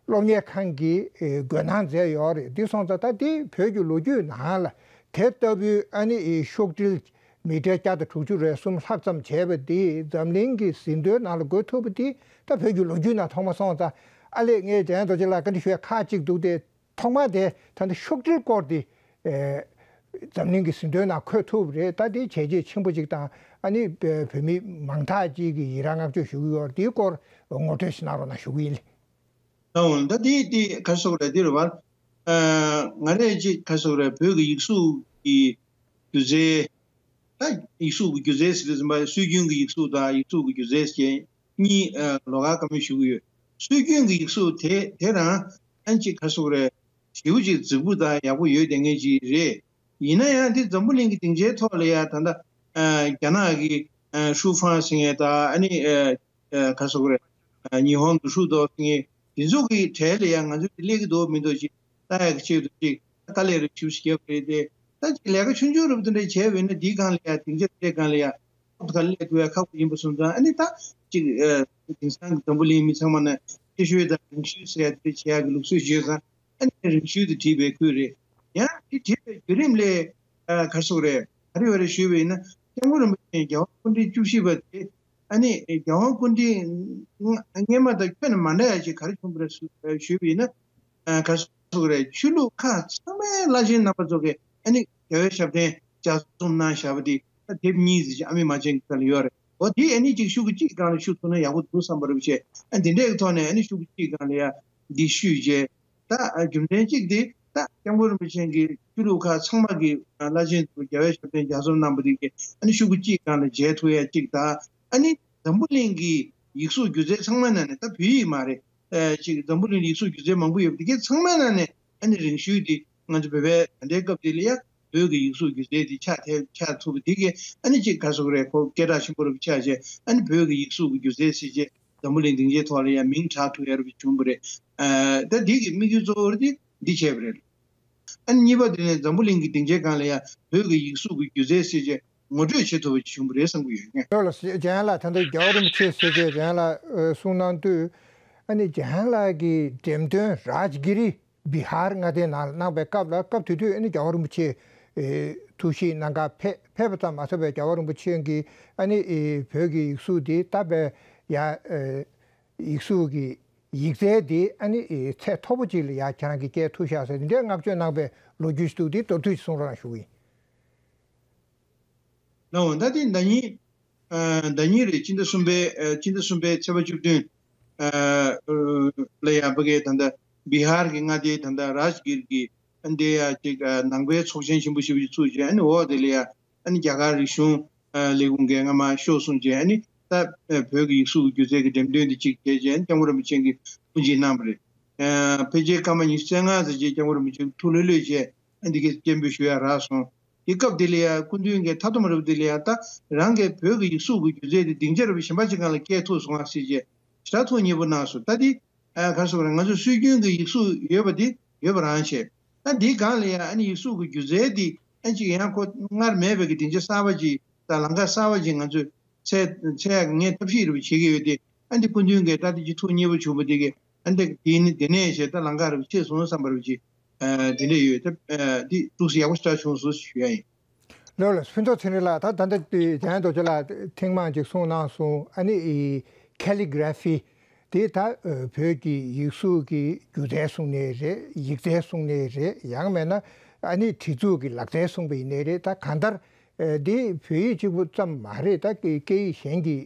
སློབ་གཉེར་ཁང་གིས་འགོད་གནང་མཛད་ཡོད་རེད། དེ་སོང་ཙང་ད་དེ་བོད་ཀྱི་ལོ་རྒྱུས་ནང་ལ་དེ་ལྟ་བུའི་ཨ་ནི་ཤོག་དྲིལ་མི་ཊར་བརྒྱ་དང་དྲུག་ཅུ་རེ་གསུམ་ལྷག་ཙམ་བྱས་པ་དེ་འཛམ་གླིང་གི་ཟིན་ཐོའི་ནང་ལ་འགོད་ཐུབ་པ་དེ་ད་བོད་ཀྱི་ལོ་རྒྱུས་ནང་ཐོག་མ་སོང་ཙང་། ཨ་ལས་ངས་འཇམ་དབྱངས་རྡོ་རྗེ་ལགས་བཀའ་འདྲི་ཞུ་ཡ་ཁག་ཅིག་འདུག་སྟེ། ཐོག་མ་དེ་ད་ལྟ་ཤོག་དྲིལ་སྐོར་དེ་ཨེ་འཛམ་གླིང་གི་ཟིན་ཐོའི་ནང་འཁོད་ཐུབ་རེད། ད་དེ་བྱས་རྗེས་ཆེན་པོ་ཅིག་དང་ཨ་ནི་བོད་མི་མང་དག་ཅིག་གིས་ཡི་རངས་བསྔགས་བརྗོད་ཞུ་གི་ཡོད་རེད། དེའི་སྐོར་ངོ་སྤྲོད་ཞིག་གནང་རོགས་གནང་ཞུ་གི་ཡིན། ད་འོ་ད་དེ་དེ་ག་རེ་ཟེར་དགོས་རེད། འདི་རེད་བ། ཨ་ང་རས་ཅིག་ག་རེ་ཟེར་དགོས་རེད། བོད་ཀྱི་ཡིག་གཟུགས་ཀྱི་སྒྱུ་རྩལ། ད་ཡིག་གཟུགས་ཀྱི་སྒྱུ་རྩལ་ཟེར་དུས་ཙམ་པ་སྲོལ་རྒྱུན་གྱི་ཡིག་གཟུགས་དང་ཡིག་གཟུགས་ཀྱི་སྒྱུ་རྩལ་ཟེར་གཉིས་ཨ་ལོགས་ཀ་བཀའ་མོལ་ཞུ་གི་ཡོད། སྲོལ་རྒྱུན་གྱི་ཡིག་གཟུགས་དེ་དེ་རང་ཨ་ཅིག་ག་རེ་ཟེར་དགོས་རེད། ཞེ་པོ་ཅིག་རྫིག་པོ་དང་ཡག་པོ་ཡོད་བསྡད་མཁན་ཅིག་རེད། ཡིན་ན་ཡང་འདི་འཛམ་བུ་གླིང་གི་སྡིངས་ཆའི་ཐོག་ལ་ཡ་ད་ལྟ་ཨ་རྒྱ་ནག་གི་ཨ་ཧྲུའུ་ཧྥང་ཟེར་མཁན་དང་ཨ་ནི་ཨ་ཨ་ག་རེ་ཟེར་དགོས་རེད། ཨ་ཉི་ཧོང་གི་ཧྲུའུ་ཏོ་ཟེར་མཁན་དེ་ཚོ་གི་གྲས་ལ་ཡ་ང་ཚོ་འདི་སླེབས་ཀྱི་འདུག་མི་འདུག་ཅིག་ལྟ་ཡག་གི་ཆེད་དུ་ཅིག་དཀའ་ལས་རེ་ཞེ་པོ་ཅིག་བརྒྱབ་པ་རེད་དེ། ད་ཅིག་ལས་ཀ་ཆུང་ཆུང་རེ་བ་དེ་འདྲ་བྱས་པ་ཡིན་ན་འདིའི་སྒང་ལ་ཡ་སྡིངས་ཆ་དེ་འདྲའི་སྒང་ལ་ཡ། ཐོག་ཏུ་སླེབས་ཐུབ་ཡ་ཁག་པོ་ཡིན་པ་སོང་ཙང་། ཨ་ནི་ད་ཅིག་ཨ་དེང་སང་གི་འཛམ་བུ་གླིང་མི་ཚང་མ་ནས་ཤེས་ཤོས་དང་རིང་ཤོས་ཟེར་ཡ་དེ་བྱེད་ཡ་གི་ལུགས་སྲོལ་ཡོད་ཙང་། ཨ་ནི་རིང་ཤོས་དེ་བྲིས་པའི་ཁུལ་རེད། ཡང་དེ་བྲིས་པའི་བརྒྱུད་རིམ་ལས་ཨ་ག་རེ་ཟེར་དགོས་རེད། ག་རེ་ཡོད་རེད་ཞུས་པ་ཡིན་ན། སྐྱབས་མགོན་རིན་པོ་ཆེ་རྒྱལ་བ་སྐུ་ཕྲེང་བཅུ་བཞི་པ་དེ་ཨ་ནི་རྒྱལ་བ་སྐུ་ཕྲེང་སྔ་སྔོན་མ་དང་ཁྱོན་ནས་མ་འདྲ་ཡ་ཅིག་ག་རེ་བྱུང་བ་རེད་ཞུས་པ་ཡིན་ན། ཨ་ག་རེ་ཟེར་དགོས་རེད། ཆོས་ལུགས་ཁག་ཚང་མའི་བླ་ཆེན་རྣམ་པ་ཚོ་གིས་ཨ་ནི་རྒྱལ་བའི་ཞབས་བརྟན་ལྗགས་རྩོམ་གནང་བཞག་པ་དེ་ད་དེབ་གཉིས་ཙམ་ཅིག་ཨ་མའི་མ་བྱན་གྱི་ཁ་ལ་ཡོད་རེད། འོ་དེ་ཨ་ནི་ཅིག་ཤོག་གུ་གཅིག་སྒང་ལ་བཤུ་ཐུབ་ན་ཡག་པོ་འདུག་བསམ་པ་རེད་བྱས། ཨ་དེ་འདྲའི་ཐོག་ནས་ཨ་ནི་ཤོག་གུ་གཅིག་སྒང་ལ་ཡ་འདི་བཤུས་བྱས། ད་ཨ་རྒྱུ་མཚན་གཅིག་དེ་ད་སྐྱབས་མགོན་རིན་པོ་ཆེ་གིས་ཆོས་ལུགས་ཁག་ཚང་མ་གི་ཨ་བླ་ཆེན་ཚོ་རྒྱལ་བའི་ཞབས་བརྟན་ལྗགས་རྩོམ་གནང་པ་དེ་གི་ཨ་ནི་ཤོག་གུ་གཅིག་སྒང་ལ་མཇལ་ཐུབ་ཡ་གཅིག་དང་། ཨ་ནི་འཛམ་བུ་གླིང་གི་ཡིག་གཟུགས་སྒྱུ་རྩལ་ཚང་མའི་ནང་ནས་ད་བོད་ཡིག་མ་རེད། ཨ་ཅིག་འཛམ་བུ་གླིང་ཡིག་གཟུགས་སྒྱུ་རྩལ་མང་པོ་ཡོད་པ་དེ་གའི་ཚང་མའི་ནང་ནས་ཨ་ནི་རིང་ཤོས་དེ་ང་ཚོ་བོད་པའི་ད་ལྟའི་སྐབས་དེ་ལ་ཡ་བོད་ཀྱི་ཡིག་གཟུགས་སྒྱུ་རྩལ་དེ་ཆགས་ཐལ་ཆགས་ཐུབ་པ་དེ་གའི་ཨ་ནི་ཅིག་ག་རེ་ཟེར་དགོས་རེད། ཁོ་སྐད་གྲགས་ཆེན་པོ་རུ་ཆགས་བྱས། ཨ་ནི་བོད་ཀྱི་ཡིག་གཟུགས་ཀྱི་སྒྱུ་རྩལ་ཟེར་བྱས་འཛམ་བུ་གླིང་སྡིངས་ཆའི་ཐོག་ལ་ཡ་མིང་གྲགས་ཐུབ་ཡ་རུ་བྱུང་བ་རེད། ཨ་ད་དེ་གི་དམིགས་ཡུལ་གཙོ་བོ་དེ་འདི་བྱས་པ་རེད། ཨ་ནི་གཉིས་པ་དེ་ནས་འཛམ་བུ་གླིང་གི་སྡིངས་ཆའི་སྒང་ལ་ཡ་བོད་ཀྱི་ཡིག་གཟུགས་ཀྱི་སྒྱུ་རྩལ་ཟེར་བྱས་ངོ་སྤྲོད་བྱེད་ཐུབ་པ་ཅིག་བྱུང་བ་རེད་བསམ་གྱི་ཡོད་ངས། ལགས་ལགས། འཇམ་དབྱངས་ལགས་ད་ལྟ་རྒྱལ་བ་རིན་པོ་ཆེ་ཟེར་བྱས་འཇམ་དབྱངས་ལགས་གསུང་གནང་དུས། ཨ་ནི་འཇམ་དབྱངས་ལགས་ཀྱི་འགྲེམས་སྟོན་རཱཇ་གི་རི་བི་ཧར་མངའ་སྡེའི་ནང་ལ་གནང་པའི་སྐབས་ལ། སྐབས་དེ་དུས་ཨ་ནི་རྒྱལ་བ་རིན་པོ་ཆེ་ ཐུགས་ཞིབ་གནང་ག་ཕེབས་ཕེབས་པ་ཙམ་མ་ཟད་པའི་རྒྱལ་བ་རིན་པོ་ཆེ་གིས་ཨ་ནི་བོད་ཀྱི་ཡིག་གཟུགས་འདི་ད་བས་ཡ་ཡིག་གཟུགས་ཀྱི་ཡིག་རྩལ་འདི་ཨ་ནི་ཚད་མཐོ་པོ་ཅིག་ལ་ཡ་ཁྱེད་རང་གིས་སྐྱེལ་ཐུབ་ཤག་ཟེར་འདི་འདྲའི་བསྔགས་བརྗོད་གནང་པའི་ལོ་རྒྱུས་ཤིག་འདུག་འདི་མདོར་བསྡུས་ཤིག་གསུང་རོགས་གནང་ཞུ་གི་ཡིན། ལགས་འོང་། ད་དེ་ཟླ་ཉིན་ཟླ་ཉིན་རེད། སྤྱི་ཟླ་གསུམ་པའི་སྤྱི་ཟླ་གསུམ་པའི་ཚེས་པ་བཅུ་བདུན་ལ་ཡ་ཕ་གི་ད་ལྟ་བི་ཧར་གྱི་མངའ་སྡེ་ད་ལྟ་རཱཇ་གིར་གྱི་ཨ་འདི་ཡ་ཅིག་ནང་པའི་ཚོགས་ཆེན་ཆེན་པོ་ཞེ་པོ་ཅིག་བཙུགས་བྱས། ཨ་ནི་འོག་དེ་ལ་ཡ་ཨ་ནི་རྒྱ་གར་རིག་གཞུང་ལས་ཁུངས་ཀྱིས་སྔ་མ་ཤོག་གསུངས་བྱས། ཨ་ནི་ད་བོད་ཀྱི་ཡིག་གཟུགས་ཀྱི་སྒྱུ་རྩལ་གྱི་འགྲེམས་སྟོན་དེ་ཅིག་བྱས་བྱས་ཨ་ནི་སྐྱབས་མགོན་རིན་པོ་ཆེ་གིས་དབུ་འབྱེད་གནང་བ་རེད། ཕལ་ཆེར་སྐར་མ་ཉི་ཤུ་རྩ་ལྔ་ཙམ་ཅིག་སྐྱབས་མགོན་རིན་པོ་ཆེ་ཐུགས་ལྷོད་ལྷོད་བྱས་ཨ་འདི་གའི་སྤྱན་འབུལ་ཞུ་ཡ་རག་སོང་། དེ་སྐབས་དེ་ལ་ཡ་སྐུ་མདུན་གྱིས་མཐའ་སྡོམ་རབ་དེ་ལ་ཡ་ད་རང་གི་བོད་ཀྱི་ཡིག་གཟུགས་ཀྱི་སྒྱུ་རྩལ་དེ་སྡིངས་ཆ་རབ་གཞན་པ་ཅིག་སྒང་ལ་སྐྱེལ་ཐུབ་སོང་ང་ཟེར་བྱས་ཞེ་དྲག་ཐུགས་མཉེས་པོ་གནང་སོང་། ད་དེ་ག་རེ་ཟེར་དགོས་རེད། ང་ཚོ་སྲོལ་རྒྱུན་གྱི་ཡིག་གཟུགས་ཡོད་པ་དེ་ཡོད་པ་རང་བྱས། ད་འདིའི་སྒང་ལ་ཡ་ཨ་ནི་ཡིག་གཟུགས་ཀྱི་སྒྱུ་རྩལ་དེ་ཨ་ཅིག་ཡང་ཁོ་སྔར་མེད་པའི་གི་སྡིངས་ཆ་གསར་པ་ཅིག་དང་ལམ་ཁ་གསར་པ་ཅིག་ང་ཚོས་འཚོལ་འཚོལ་ཡག་གི་ངས་ཐབས་ཤེས་རེ་བ་བྱེད་ཀྱི་ཡོད་དེ། ཨ་འདི་སྐུ་མདུན་གྱིས་ད་ལྟ་ཅིག་ཐུགས་མཉེས་པོ་བྱུང་བ་དེ་གིས་ཨ་འདི་དེ་ནི་དེ་ནས་བྱས་ད་ལམ་ཁ་རེ་བ་ཕྱེ་སོང་བསམ་པ་རེ་བ་ཅིག་དེ་འདྲ་ཡོད། ད་འདི་ཐུགས་སུ་ཡག་པོ་ཞེ་དྲག་བྱུང་སོང་ཞུ་ཡ་ཡིན། ལགས་ལགས། ཕུན་ཚོགས་ཚེ་རིང་ལགས། ད་ད་ལྟ་འཇམ་དབྱངས་རྡོ་རྗེ་ལགས་ཐེངས་མང་ཅིག་གསུངས་གནང་སོང་། ཨ་ནི་ཀེ་ལི་གྷ་ར་ཕི་དེ་ད་བོད་ཀྱི་ཡིག་གཟུགས་ཀྱི་སྒྱུ་རྩལ་གསུངས་ནའི་རེད། ཡིག་རྩལ་གསུངས་ནའི་རེད། ཡང་མིན་ན་ཨ་ནི་བྲིས་གཟུགས་ཀྱི་ལག་རྩལ་གསུངས་པ་ཡིན་ནའི་རེད། ད་གང་ལྟར་འདི་བོད་ཡིག་གཅིག་པུ་ཙམ་མ་རེད། ད་སྐད་ཡིག་གཞན་གྱི་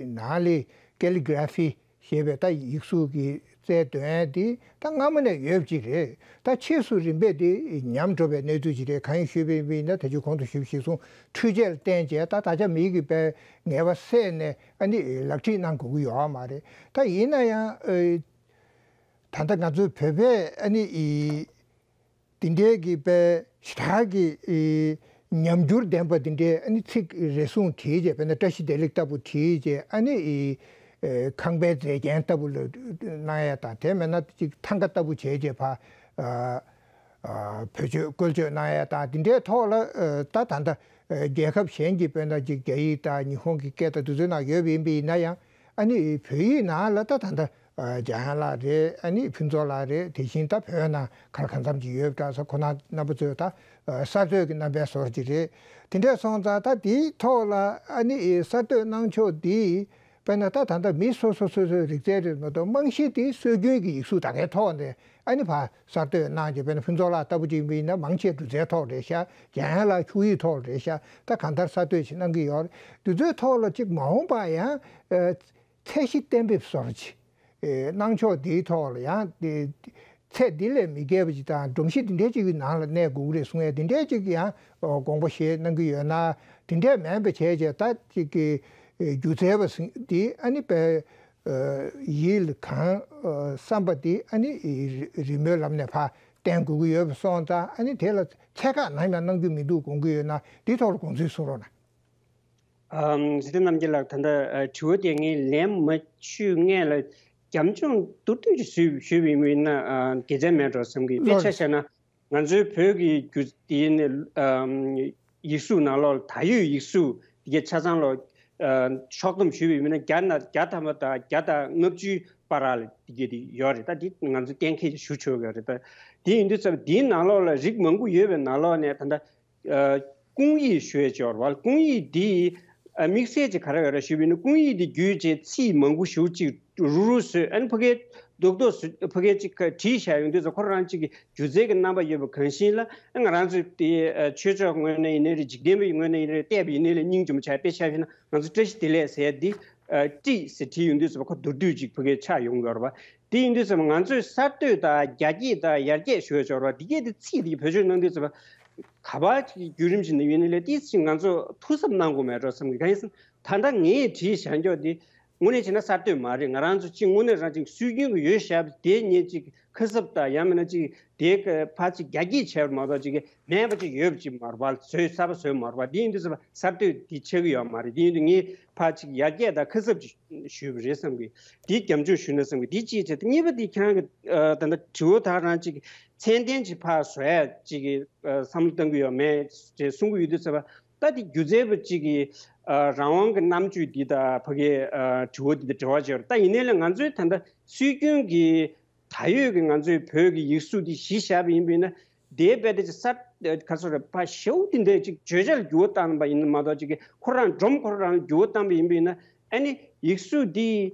ནང་ལས་ཀེ་ལི་གྷ་ར་ཕི་ཞེས་པའི་ད་ཡིག་གཟུགས་ཀྱི་རྩལ་འདོན་ཡ་འདི་ད་སྔ་མོ་ནས་ཡོད་པ་ཅིག་རེད། ད་ཕྱིས་སུ་རིམ་པས་འདི་ཉམས་འགྲོ་བའི་གནས་ཚུལ་ཅིག་རེད། གང་ཡིན་ཞུས་པ་ཡིན་ན་ད་ཅི་གོང་དུ་ཞུས་པ་ཞིག་སོང་འཕྲུལ་ཆས་ལ་བརྟེན་བྱས་ད་ད་ཆ་མི་ཡིག་གི་པའི་ངལ་བ་བསལ་ནས་ཨ་ནི་ལག་བྲིས་གནང་དགོས་ཀྱི་ཡོད་མ་རེད། ད་ཡིན་ན་ཡང་ད་ལྟ་ང་ཚོའི་བོད་པས་ཨ་ནི་འདི་འདྲའི་གི་པའི་ཞེ་དྲག་གི་ཨེ་ཉམས་འགྱུར་ལྡན་པ་འདི་འདྲའི་ཨ་ནི་ཚིག་རེ་ཟུང་བྲིས་རྗེས་དཔེར་ན་བཀྲ་ཤིས་བདེ་ལེགས་ལྟ་བུ་བྲིས་རྗེས་ཨ་ནི་ཨེ་ཁང་པའི་མཛེས་རྒྱན་ལྟ་བུ་ལ་གནང་ཡ་དང་དེ་མེད་ན་ཅིག་ཐང་ག་ལྟ་བུ་བྱས་རྗེས་ཕ་ཨ་ཨ་བེད་སྤྱོད་བཀོལ་སྤྱོད་གནང་ཡ་དང་འདི་འདྲའི་ཐོག་ལ་ཨ་ད་ད་ལྟ་ཨ་རྒྱལ་ཁབ་གཞན་གྱི་དཔེར་ན་ཅིག་རྒྱ་ཡིག་དང་ཉི་ཧོང་གི་སྐད་དང་འདི་ཚོའི་ནང་ཡོད་པ་ཡིན་པ་ཡིན་ན་ཡང་ཨ་ནི་བོད་ཡིག་ནང་ལ་ད་ད་ལྟ། འཇམ་དབྱངས་ལགས་རེད། ཨ་ནི་ཕུན་ཚོགས་ལགས་རེད། དེ་བཞིན་ད་བོད་ནང་ག་ལ་གང་འཚམ་ཅིག་ཡོད་པ་འདྲ་ས་ཁོ་ན་རྣམ་པ་ཚོས་ད་གསར་གཏོད་ཀྱི་རྣམ་པའི་བཟོ་འདྲ་ཅིག་རེད། དེ་འདྲས་སོང་ཙང་ད་དེའི་ཐོག་ལ་ཨ་ནི་གསར་གཏོད་གནང་ཕྱོགས་འདི་དཔེར་ན་ད་ད་ལྟ་མི་སོ་སོ་སོ་སོའི་རིག་རྩལ་རེད་མ་གཏོགས་རྨང་གཞི་དེ་སྲོལ་རྒྱུན་གྱི་ཡིག་གཟུགས་ད་གའི་ཐོག་ནས་ཨ་ནི་ཕར་གསར་གཏོད་གནང་རྗེས་དཔེར་ན་ཕུན་ཚོགས་ལགས་ལྟ་བུ་ཅིག་ཡིན་ན་མང་ཆེ་སྒྱུ་རྩལ་ཐོག་རེད་ཤག་འཇམ་དབྱངས་ལགས་ཁྱུག་ཡིག་ཐོག་རེད་ཤག་ད་གང་ལྟར་གསར་གཏོད་ཅིག་གནང་གི་ཡོད་རེད། དེ་ཚོའི་ཐོག་ལ་ཅིག་མ་འོངས་པ་ཡང་། ཚད་གཞི་གཏན་འབེབས་བཟོ་འདྲ་ཅིག་ཨེ་གནང་ཕྱོགས་འདིའི་ཐོག་ལ་ཡང་དེ་ཚད་འདི་ལས་མི་བརྒལ་བ་ཅིག་དང་སྒྲོམ་གཞི་འདི་འདྲའི་ཅིག་གི་ནང་ལ་གནས་དགོས་ཀྱི་རེད་གསུང་ཡ་འདི་འདྲའི་ཅིག་ཡང་དགོངས་པ་བཞེས་གནང་གི་ཡོད་ན། དེ་འདྲས་མིན་པ་བྱས་བྱས་ད་ཅིག་གི་སྒྱུ་རྩལ་བ་ཟིན་འདི་ཨ་ནི་པའི་ཡིད་ལ་གང་བསམ་པ་འདི་ཨ་ནི་རི་མོའི་ལམ་ནས་ཕར་བསྟན་དགོས་ཀྱི་ཡོད་པ་སོང་ཙང་ཨ་ནི་དེ་ལ་ཚད་བཀག་ནམ་ཡང་གནང་རྒྱུ་མི་འདུག་དགོངས་ཀྱི་ཡོད་ན་འདིའི་ཐོག་ལ་དགོངས་ཚུལ་གསུང་རོགས་གནང་། ཨམ། ཚེ་བརྟན་རྣམ་རྒྱལ་ལགས། ད་ལྟ་ཨ་དྲི་བ་དེ་ངས་ལན་མ་ཞུས་སྔོན་ལ་རྒྱབ་ལྗོངས་མདོར་བསྡུས་ཅིག་ཞུས་ཞུས་པ་ཡིན་ན་ཨ་དགེ་མཚན་མེད་འགྲོ་བསམ་གི། དཔེ་ཆ་བཞག་ན་ང་ཚོའི་བོད་ཀྱི་རྒྱུ་དེ་ནི་ཨམ་ཡིག་གཟུགས་ནང་ལོགས་ལ་ད་ཡོད་ཡིག་གཟུགས་དེ་གའི་ཆ་ཚང་ལོ་ཨ་ཕྱོགས་བསྡོམས་ཞུས་པ་ཡིན་ན་བརྒྱ་ན་བརྒྱ་ཐམ་པ་དང་བརྒྱ་དང་ལྔ་བཅུའི་བར་ལ་དེ་གའི་དེ་ཡོད་རེད། ད་དེ་ང་ཚོས་གཏན་འཁེལ་ཞུ་ཆོག་གི་རེད། ད་དེ་ཡིན་དུས་ཙམ་དེའི་ནང་ལོགས་ལ་རིགས་མང་པོ་ཡོད་པའི་ནང་ལོགས་ནས་ད་ལྟ། ཨ་སྐུང་ཡིག་ཞུ་ཡས་ཅིག་ཡོད་རེད་བ། སྐུང་ཡིག་འདི་ཨ་དམིགས་བསལ་གྱི་ག་རེ་ཡོད་རེད་ཞུས་པ་ཡིན་ན། སྐུང་ཡིག་འདི་བརྒྱུད་བྱས་ཚིག་མང་པོ་ཞེ་པོ་ཅིག་རུག་རུག་བཟོས། ཨ་ནི་ཕ་གིའི་རྡོག་རྡོག་བཟོས། ཕ་གིའི་ཅིག་བྲིས་བཞག་ཡོང་དུས་ཙམ་ཁོ་རང་ཅིག་གི་སྒྱུ་རྩལ་གྱི་རྣམ་པ་ཡོད་པ་གང་ཞིག་ལ། ཨ་ང་རང་ཚོའི་དེ་ཨ་ཆོས་ཕྱོགས་ངོས་ནས་ཡིན་ནའི་རེད། འཇིག་རྟེན་པའི་ངོས་ནས་ཡིན་ནའི་རེད། བལྟས་པ་ཡིན་ནའི་ལས་སྙིང་རྗེ་མོ་ཆགས། དཔེ་ཆ་བཞག་ན་ང་ཚོ་བཀྲ་ཤིས་བདེ་ལེགས་ཟེར་ཡ་འདི་ཨ་བཀྲིས་ཟེར་བྲིས་ཡོང་དུས་ཙམ་ཁོ་མདོར་བསྡུས་ཅིག་ཕ་གིའི་ཆགས་ཡོང་གི་ཡོད་རེད་བ། དེ་ཡིན་དུས་ཙམ་ང་ཚོས་གསར་གཏོད་དང་རྒྱ་སྐྱེད་དང་ཡར་རྒྱས་ཞུ་ཡ་ཅིག་ཡོད་རེད་བ། འདི་གས་དེ་ཚིག་དེ་བེད་སྤྱོད་གནང་དུས་ཙམ། ག་པར་ཅིག་བརྒྱུད་རིམ་ཅིག་ནས་ཡོད་ནའི་ལས་ཏོག་ཙམ་ང་ཚོ་ཐུགས་གཟབ་གནང་དགོས་མེད་འགྲོ་བསམ་གི། གང་ཡིན་ཟེར་ན་ད་ལྟ་ངས་བྲིས་བཞག་འགྱོག་འདི་དངོས་གནས་བྱས་ན་གསར་གཏོད་མ་རེད། ང་རང་ཚོ་ཅིག་དངོས་གནས་རང་ཅིག་སྲོལ་རྒྱུན་གྱི་ཡོད་བཞག་པ་དེ་ངས་ཅིག་ཁ་གསབ་དང་ཡང་མིན་ན་ཅིག་དེ་ཕར་ཅིག་རྒྱ་སྐྱེད་བྱས་པ་མ་གཏོགས་ཅིག་མེད་པ་ཅིག་ཡོད་པ་ཅིག་མ་རེད་བ། བཟོས་གསར་པ་བཟོས་མ་རེད་བ། འདི་ཡིན་དུས་ཙམ་གསར་གཏོད་འདི་ཆགས་ཀྱི་ཡོད་མ་རེད། འདི་ཡིན་དུས་ངས་ཕར་ཅིག་ཡར་རྒྱས་དང་ཁ་གསབ་ཅིག་ཞུས་པ་རེད་བསམ་གི། འདི་རྒྱབ་ལྗོངས་ཞུས་ན་བསམ་གི། འདི་གཅིག་བྱས། གཉིས་པ་འདི་ཁྱེད་རང་གི་ཨ་ད་ལྟ་དྲི་བ་དག་རང་ཅིག་ཚད་ལྡན་ཅིག་ཕར་བཟོ་ཡ་ཅིག་གི་ཨ་བསམ་བློ་གཏང་གི་ཡོད་མེད་ཅེས་གསུང་གི་ཡོད་དུས་ཙམ་པ། ད་འདི་སྒྱུ་རྩལ་པ་ཅིག་གི་ཨ་རང་དབང་གི་རྣམ་དཔྱོད་འདི་དང་ཕ་གིའི་ཨ་དྲི་བ་འདི་དང་འབྲེལ་བ་ཅིག་ཡོད་རེད། ད་ཡིན་ནའི་ལས་ང་ཚོའི་ད་ལྟ་སྲོལ་རྒྱུན་གྱི་ད་ཡོད་ཀྱི་ང་ཚོའི་བོད་ཀྱི་ཡིག་གཟུགས་འདི་གཞི་བཞག་པ་ཡིན་པས་ན། དེའི་དཔེ་དེ་ཅིག་གསར་ ག་ཚོད་རེད། ཕ་ཞེའུ་དེ་འདྲ་ཅིག་བརྗོད་བྱ་ལ་འགྱུར་བ་བཏང་པ་ཡིན་ན་མ་གཏོགས། ཅིག་གི་ཁོ་རང་སྒྲོམ་ཁོ་རང་ལ་འགྱུར་བ་བཏང་པ་ཡིན་པ་ཡིན་ན། ཨ་ནི་ཡིག་གཟུགས་འདི་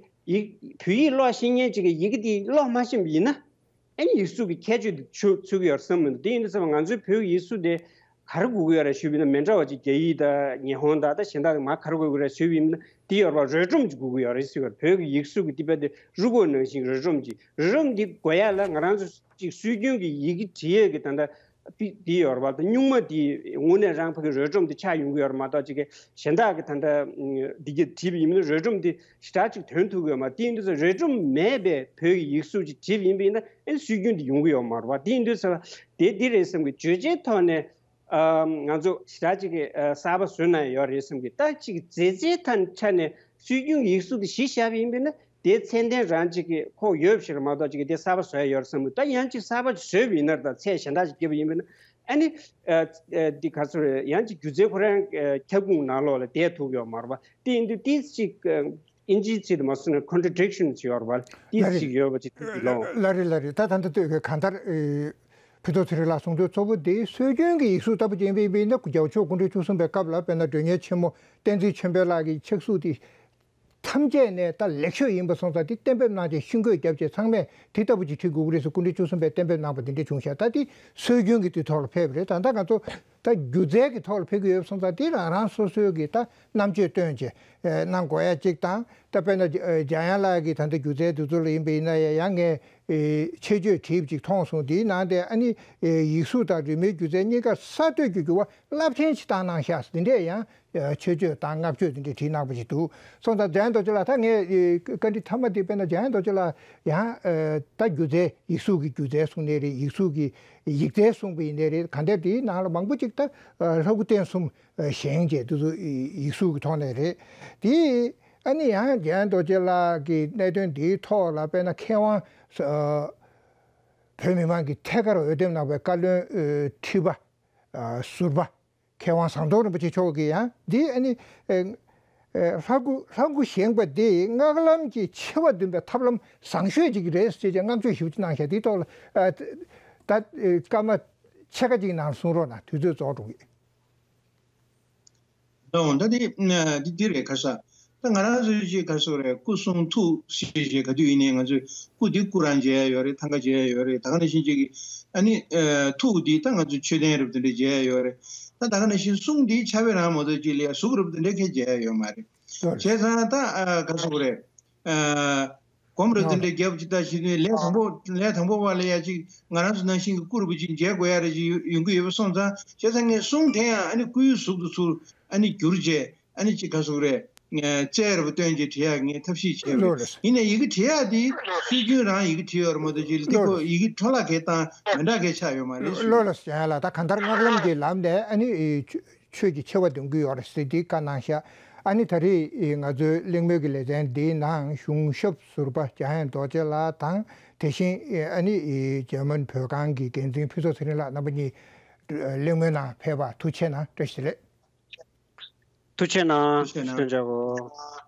ཡིག་བོད་ཡིག་ཀློག་ཤེས་མཁན་ཅིག་གིས་ཡི་གེ་འདི་ཀློག་མ་ཤེས་པ་ཡིན་ན། ཨ་ནི་ཡིག་གཟུགས་ཀྱི་ཁྱད་ཆོས་འདི་ཆུ་ཚུད་ཀྱི་ཡོད་རེད་བསམ་གྱི་མི་འདུག་དེ་ཡིན་དུས་ཙམ་པ་ང་ཚོའི་བོད་ཀྱི་ཡིག་གཟུགས་དེ་ག་རེ་དགོས་ཀྱི་ཡོད་རེད་ཞུས་པ་ཡིན་ན། མི་འདྲ་བ་ཅིག་རྒྱ་ཡིག་དང་ཉི་ཧོང་དང་ད་གཞན་དག་མར་ག་རེ་དགོས་ཀྱི་རེད་ཞུས་པ་ཡིན་ན། དེ་ཡོད་རེད་པ། རོལ་སྒྲོམ་ཅིག་དགོས་ཀྱི་ཡོད་རེད་ཟེར་གྱི་ཡོད་རེད། བོད་ཀྱི་ཡིག་གཟུགས་ཀྱི་དེ་དཔེ་དེ་རུས་ཁོག་ནང་བཞིན་རོལ་སྒྲོམ་ཅིག་རོལ་སྒྲོམ་འདི་དགོས་ཡ་ལ་ང་རང་ཚོ་ཅིག་སྲོལ་རྒྱུན་གྱི་ཡི་གེ་འབྲི་ཡས་ཀྱི་ད་ལྟ་འདི་ཡོད་རེད་པ། ད་སྨྱུག་མ་འདི་དངོས་གནས་རང་ཕ་གི་རོལ་སྒྲོམ་འདི་ཆགས་ཡོང་གི་ཡོད་རེད་མ་གཏོགས། ཅིག་གི་གཞན་དག་གི་ད་ལྟ་འདི་གི་བྲིས་པ་ཡིན་ན་རོལ་སྒྲོམ་འདི་ཞེ་དྲག་ཅིག་དོན་ཐུབ་ཀྱི་ཡོད་མ་རེད། དེ་ཡིན་དུས་ཙང་རོལ་སྒྲོམ་མེད་པའི་བོད་ཀྱི་ཡིག་གཟུགས་ཅིག་བྲིས་པ་ཡིན་པ་ཡིན་ན། ཨ་ནི་སྲོལ་རྒྱུན་འདི་ཡོང་གི་ཡོད་མ་རེད་པ། དེ་ཡིན་དུས་ཙང་དེ་འདི་རེད་བསམ་གི། བརྗོད་བྱའི་ཐོག་ནས་ཨ་ང་ཚོ་ཞེ་དྲག་ཅིག་གི་ཨ་གསར་པ་བཟོས་གནང་ཡོད་རེད་བསམ་གི། ད་ཅིག་མཛེས་རྩལ་ཐད་ཆ་ནས་སྲོལ་རྒྱུན་ཡིག་གཟུགས་དེ་གཞི་བཞག་པ་ཡིན་པ་ཡིན་ན། དེའི་ཚད་ལྡན་རང་ཅིག་གི་ཁོག་ཡོད་པ་ཞིག་རེད་མ་གཏོགས། ཅིག་གི་དེ་གསར་པ་བཟོ་ཡ་ཡོད་རེད་བསམ་གི། ད་ཡང་ཅིག་གསར་པ་ཅིག་བཟོས་པ་ཡིན་ན། ད་ཚད་གཞན་དག་ཅིག་བརྒྱབ་པ་ཡིན་པ་ཡིན་ན། ཨ་ནི་ཨ་ཨ་འདི་ག་ཚོད་རེད། ཡང་ཅིག་སྒྱུ་རྩལ་ཁོ་རང་ཨ་ཁྱབ་ཁོངས་ནང་ལོགས་ལ་བསྡད་ཐུབ་ཡོད་མ་རེད་པ། དེ་ཡིན་དུས་དེ་ཅིག་ཨ་ཨིན་ཇིའི་ཚིག་དེ་མ་སོང་ན་ཀོན་ཊྲ་ཌིག་ཤན་ཅིག་ཡོད་རེད་པ། དེ་ལ་རེད། ཅིག་ཡོད་པ་ཅིག་ལ་ལོ། ལ་རེད། ལ་རེད། ད་ད་ལྟ་ལྟོས་གི་གང་ལྟར་ཨེ་ཕུན་ཚོགས་ཚེ་རིང་ལགས་གསུང་དོན་གཙོ་བོ་དེ་སྲོལ་རྒྱུན་གྱི་ཡིག་གཟུགས་ལྟ་བུ་ཅིག་ཡིན་པ་ཡིན་ན། རྒྱལ་བ་མཆོག་སྐུ་ཕྲེང་བཅུ་གསུམ་པའི་སྐབས་ལ་དཔེར་ན་མགྲོན་གཉེར་ཆེན་མོ་བསྟན་འཛིན་ཆོས་འཕེལ་ལགས་ཀྱི་ཕྱག་གཟུགས་དེ་ཐམས་ཅད་ནས་ད་ལེགས་ཤོས་ཡིན་པ་སོང་ཙང་། དེ་གཏན་འབེབས་གནང་བྱས་ཤིང་བཀོད་བརྒྱབ་བྱས་ཚང་མས་དེ་ལྟ་བུ་ཅིག་བྲིས་དགོས་ཀྱི་རེད་ཟེར་སྐུ་ཕྲེང་བཅུ་གསུམ་པས་གཏན་འབེབས་གནང་བ་དེ་འདྲ་བྱུང་ཤག་ད་དེ་སྲོལ་རྒྱུན་གྱི་དེ་ཐོག་ལ་ཕེབས་པ་རེད། ད་ལྟ་ང་ཚོ་ད་སྒྱུ་རྩལ་གྱི་ཐོག་ལ་ཕེབས་ཀྱི་ཡོད་པ་སོང་ཙང་། དེ་རང་རང་སོ་སོའི་གི་ད་རྣམ་དཔྱོད་བཏོན་བྱས་ཨེ་གནང་དགོས་ཡ་གཅིག་དང་། ད་དཔེར་ན་ཨེ་འཇམ་དབྱངས་ལགས་ཀྱི་ད་ལྟ་སྒྱུ་རྩལ་དེ་ཚོ་ལ་ཡིན་པ་ཡིན་ན་ཡང་། ཡང་ངས་ཨེ་ཆེད་བརྗོད་བྲིས་པ་ཅིག་མཐོང་སོང་། དེའི་ནང་དེ་ཨ་ནི་ཨེ་ཡིག་གཟུགས་དང་རི་མོའི་སྒྱུ་རྩལ་གཉིས་ཀ་གསར་གཏོད་ཀྱི་འགྱུར་བ་རླབས་ཆེན་ཞིག་བཏང་གནང་ཤག་ཟེར། འདི་འདྲས་ཡང་ཆོས་སྤྱོད་དང་བསྔགས་བརྗོད་འདི་འདྲས་བྲིས་གནང་པ་ཞིག་འདུག་སོང་ཙང་འཇམ་དབྱངས་རྡོ་རྗེ་ལགས། ད་ངས་ཨེ་བཀའ་འདྲི་མཐའ་མ་འདི་དཔེར་ན་འཇམ་དབྱངས་རྡོ་རྗེ་ལགས་ཡང་ཨེ་ད་སྒྱུ་རྩལ་ཡིག་གཟུགས་ཀྱི་སྒྱུ་རྩལ་གསུང་ནའི་རེད། ཡིག་གཟུགས་ཀྱི་ཡིག་རྩལ་གསུང་པ་ཡིན་ནའི་རེད། གང་ལྟར་དེའི་ནང་ལ་མང་པོ་ཅིག་ད་ཨེ་ལྷ་སྐུ་རྟེན་གསུམ་ཨེ་བཞེངས་བྱས་དེ་ཚོ་ཡིག་གཟུགས་ཀྱི་ཐོག་ནས་རེད། དེ་ཨ་ནི་ཡང་འཇམ་དབྱངས་རྡོ་རྗེ་ལགས་ཀྱི་གནད་དོན་འདིའི་ཐོག་ལ་དཔེར་ན་མཁས་དབང་ཨེ་བོད་མི་མང་གི་ཐད་ཀར་འོས་འདེམས་གནང་བའི་བཀའ་བློན་ཨེ་ཁྲི་པ་ཨེ་ཟུར་པ། མཁས་དབང་ཟམ་གདོང་རིན་པོ་ཆེ་མཆོག་གིས་ཡང་འདི་ཨ་ནི་ཨེ་ཨེ་ལྷ་སྐུ་ལྷ་སྐུ་བཞེངས་པ་འདི་སྔགས་ལམ་གྱི་ཆེ་བ་འདོན་པའི་ཐབས་ལམ་བཟང་ཤོས་ཅིག་རེད་ཅེས་བསྔགས་བརྗོད་ཞེ་པོ་ཅིག་གནང་ཤག་དེའི་ཐོག་ལ་ཨ་ད་ཨེ་སྐར་མ་ཕྱེད་ཀ་ཅིག་ནང་གསུང་རོགས་གནང་། དུས་ཚོད་རྫོགས་འགྲོ་གི། ད་འོ་ད་འདི་འདི་འདི་རེད། ཁ་ས་ད་ང་རང་ཚོའི་ཅིག་ག་རེ་ཟེར་དགོས་རེད། སྐུ་གསུང་ཐུགས་ཞེས་ཞེས་ག་དུས་ཡིན་ནའི་ང་ཚོས་སྐུ་འདི་སྐུ་རང་མཇལ་ཡ་ཡོད་རེད། ཐང་ག་མཇལ་ཡ་ཡོད་རེད། ད་ག་ནང་བཞིན་ཅིག་གི་ཨ་ནི་ཨ་ཐུགས་འདི་ད་ང་ཚོས་མཆོད་རྟེན་རབ་དེ་འདྲ་མཇལ་ཡ་ཡོད་རེད། ད་ད་ག་ནང་བཞིན་གསུང་འདི་ཆ་བོད་རང་མ་གཏོགས་ཅིག་ལ་ཡ་གཟུགས་རབ་དེ་འདྲ་ཁས་མཇལ་ཡ་ཡོད་མ་རེད། བྱས་ཙང་ད་ཨ་ག་རེ་ཟེར་དགོས་རེད། ཨ་སྒོམ་རབ་དེ་འདྲ་རྒྱབ་ཅིག་ད་བཞིན་ནས་ལས་དང་པོ་ལས་དང་པོ་བ་ལ་ཡ་ཅིག་ང་རང་ཚོ་ནང་བཞིན་གྱི་སྐུ་རུ་བུ་ཅིག་མཇལ་དགོས་ཡ་རེ་ཅིག་ཡོང་གི་ཡོད་པ་སོང་ཙང་། བྱས་ཙང་ངས་གསུང་དེ་ཡང་ཨ་ནི་སྐུའི་གཟུགས་སུ་ཚུར་ཨ་ནི་བསྒྱུར་བྱས། ཨ་ནི་ཅིག་ག་རེ་ཟེར་དགོས་རེད། རྩལ་རབ་སྟོན་བྱས་བྲིས་ཡག་ངས་ཐབས་ཤེས་བྱས་པ་རེད། ལགས་རེད། ཡིན་ནའི་ཡི་གེ་བྲིས་ཡག་དེ་སྲོལ་རྒྱུན་རང་ཡི་གེ་བྲིས་ཡོད་རེད་མ་གཏོགས་ཅིག་ལ་དེ་ལགས་ཁོ་རེད། ཡི་གེ་འཕྲོ་བརླག་གི་སྟངས་མི་འདྲ་གི་ཆགས་ཡོད་མ་རེད་ཞུ། ལགས་རེད། ཡང་ལ་ད་གང་ལྟར་སྔགས་ལམ་གྱི་ལམ་ནས་ཨ་ནི་ཆོས་ཆོས་ཀྱི་ཆེ་བ་འདོན་གྱི་ཡོད་རེད་ཟེར་དེ་བཀའ་གནང་ཤག་ཨ་ནི་ད་རེས་ང་ཚོའི་གླེང་མོལ་གྱི་ལེ་ཚན་འདིའི་ནང་གཞུང་ཞབས་ཟུར་པ་འཇམ་དབྱངས་རྡོ་རྗེ་ལགས་དང་། དེ་བཞིན་ཨ་ནི་འཇར་མན་བོད་ཁང་གི་འགན་འཛིན་ཕུན་ཚོགས་ཚེ་རིང་ལགས་རྣམ་པ་གཉིས་གླེང་མོལ་ནང་ཕེབས་པར་ཐུགས་རྗེ་གནང་། བཀྲ་ཤིས་བདེ་ལེགས། ཐུགས་རྗེ་གནང་། ཐུགས་རྗེ་གནང་། ཞུ་འཇགས་གོ།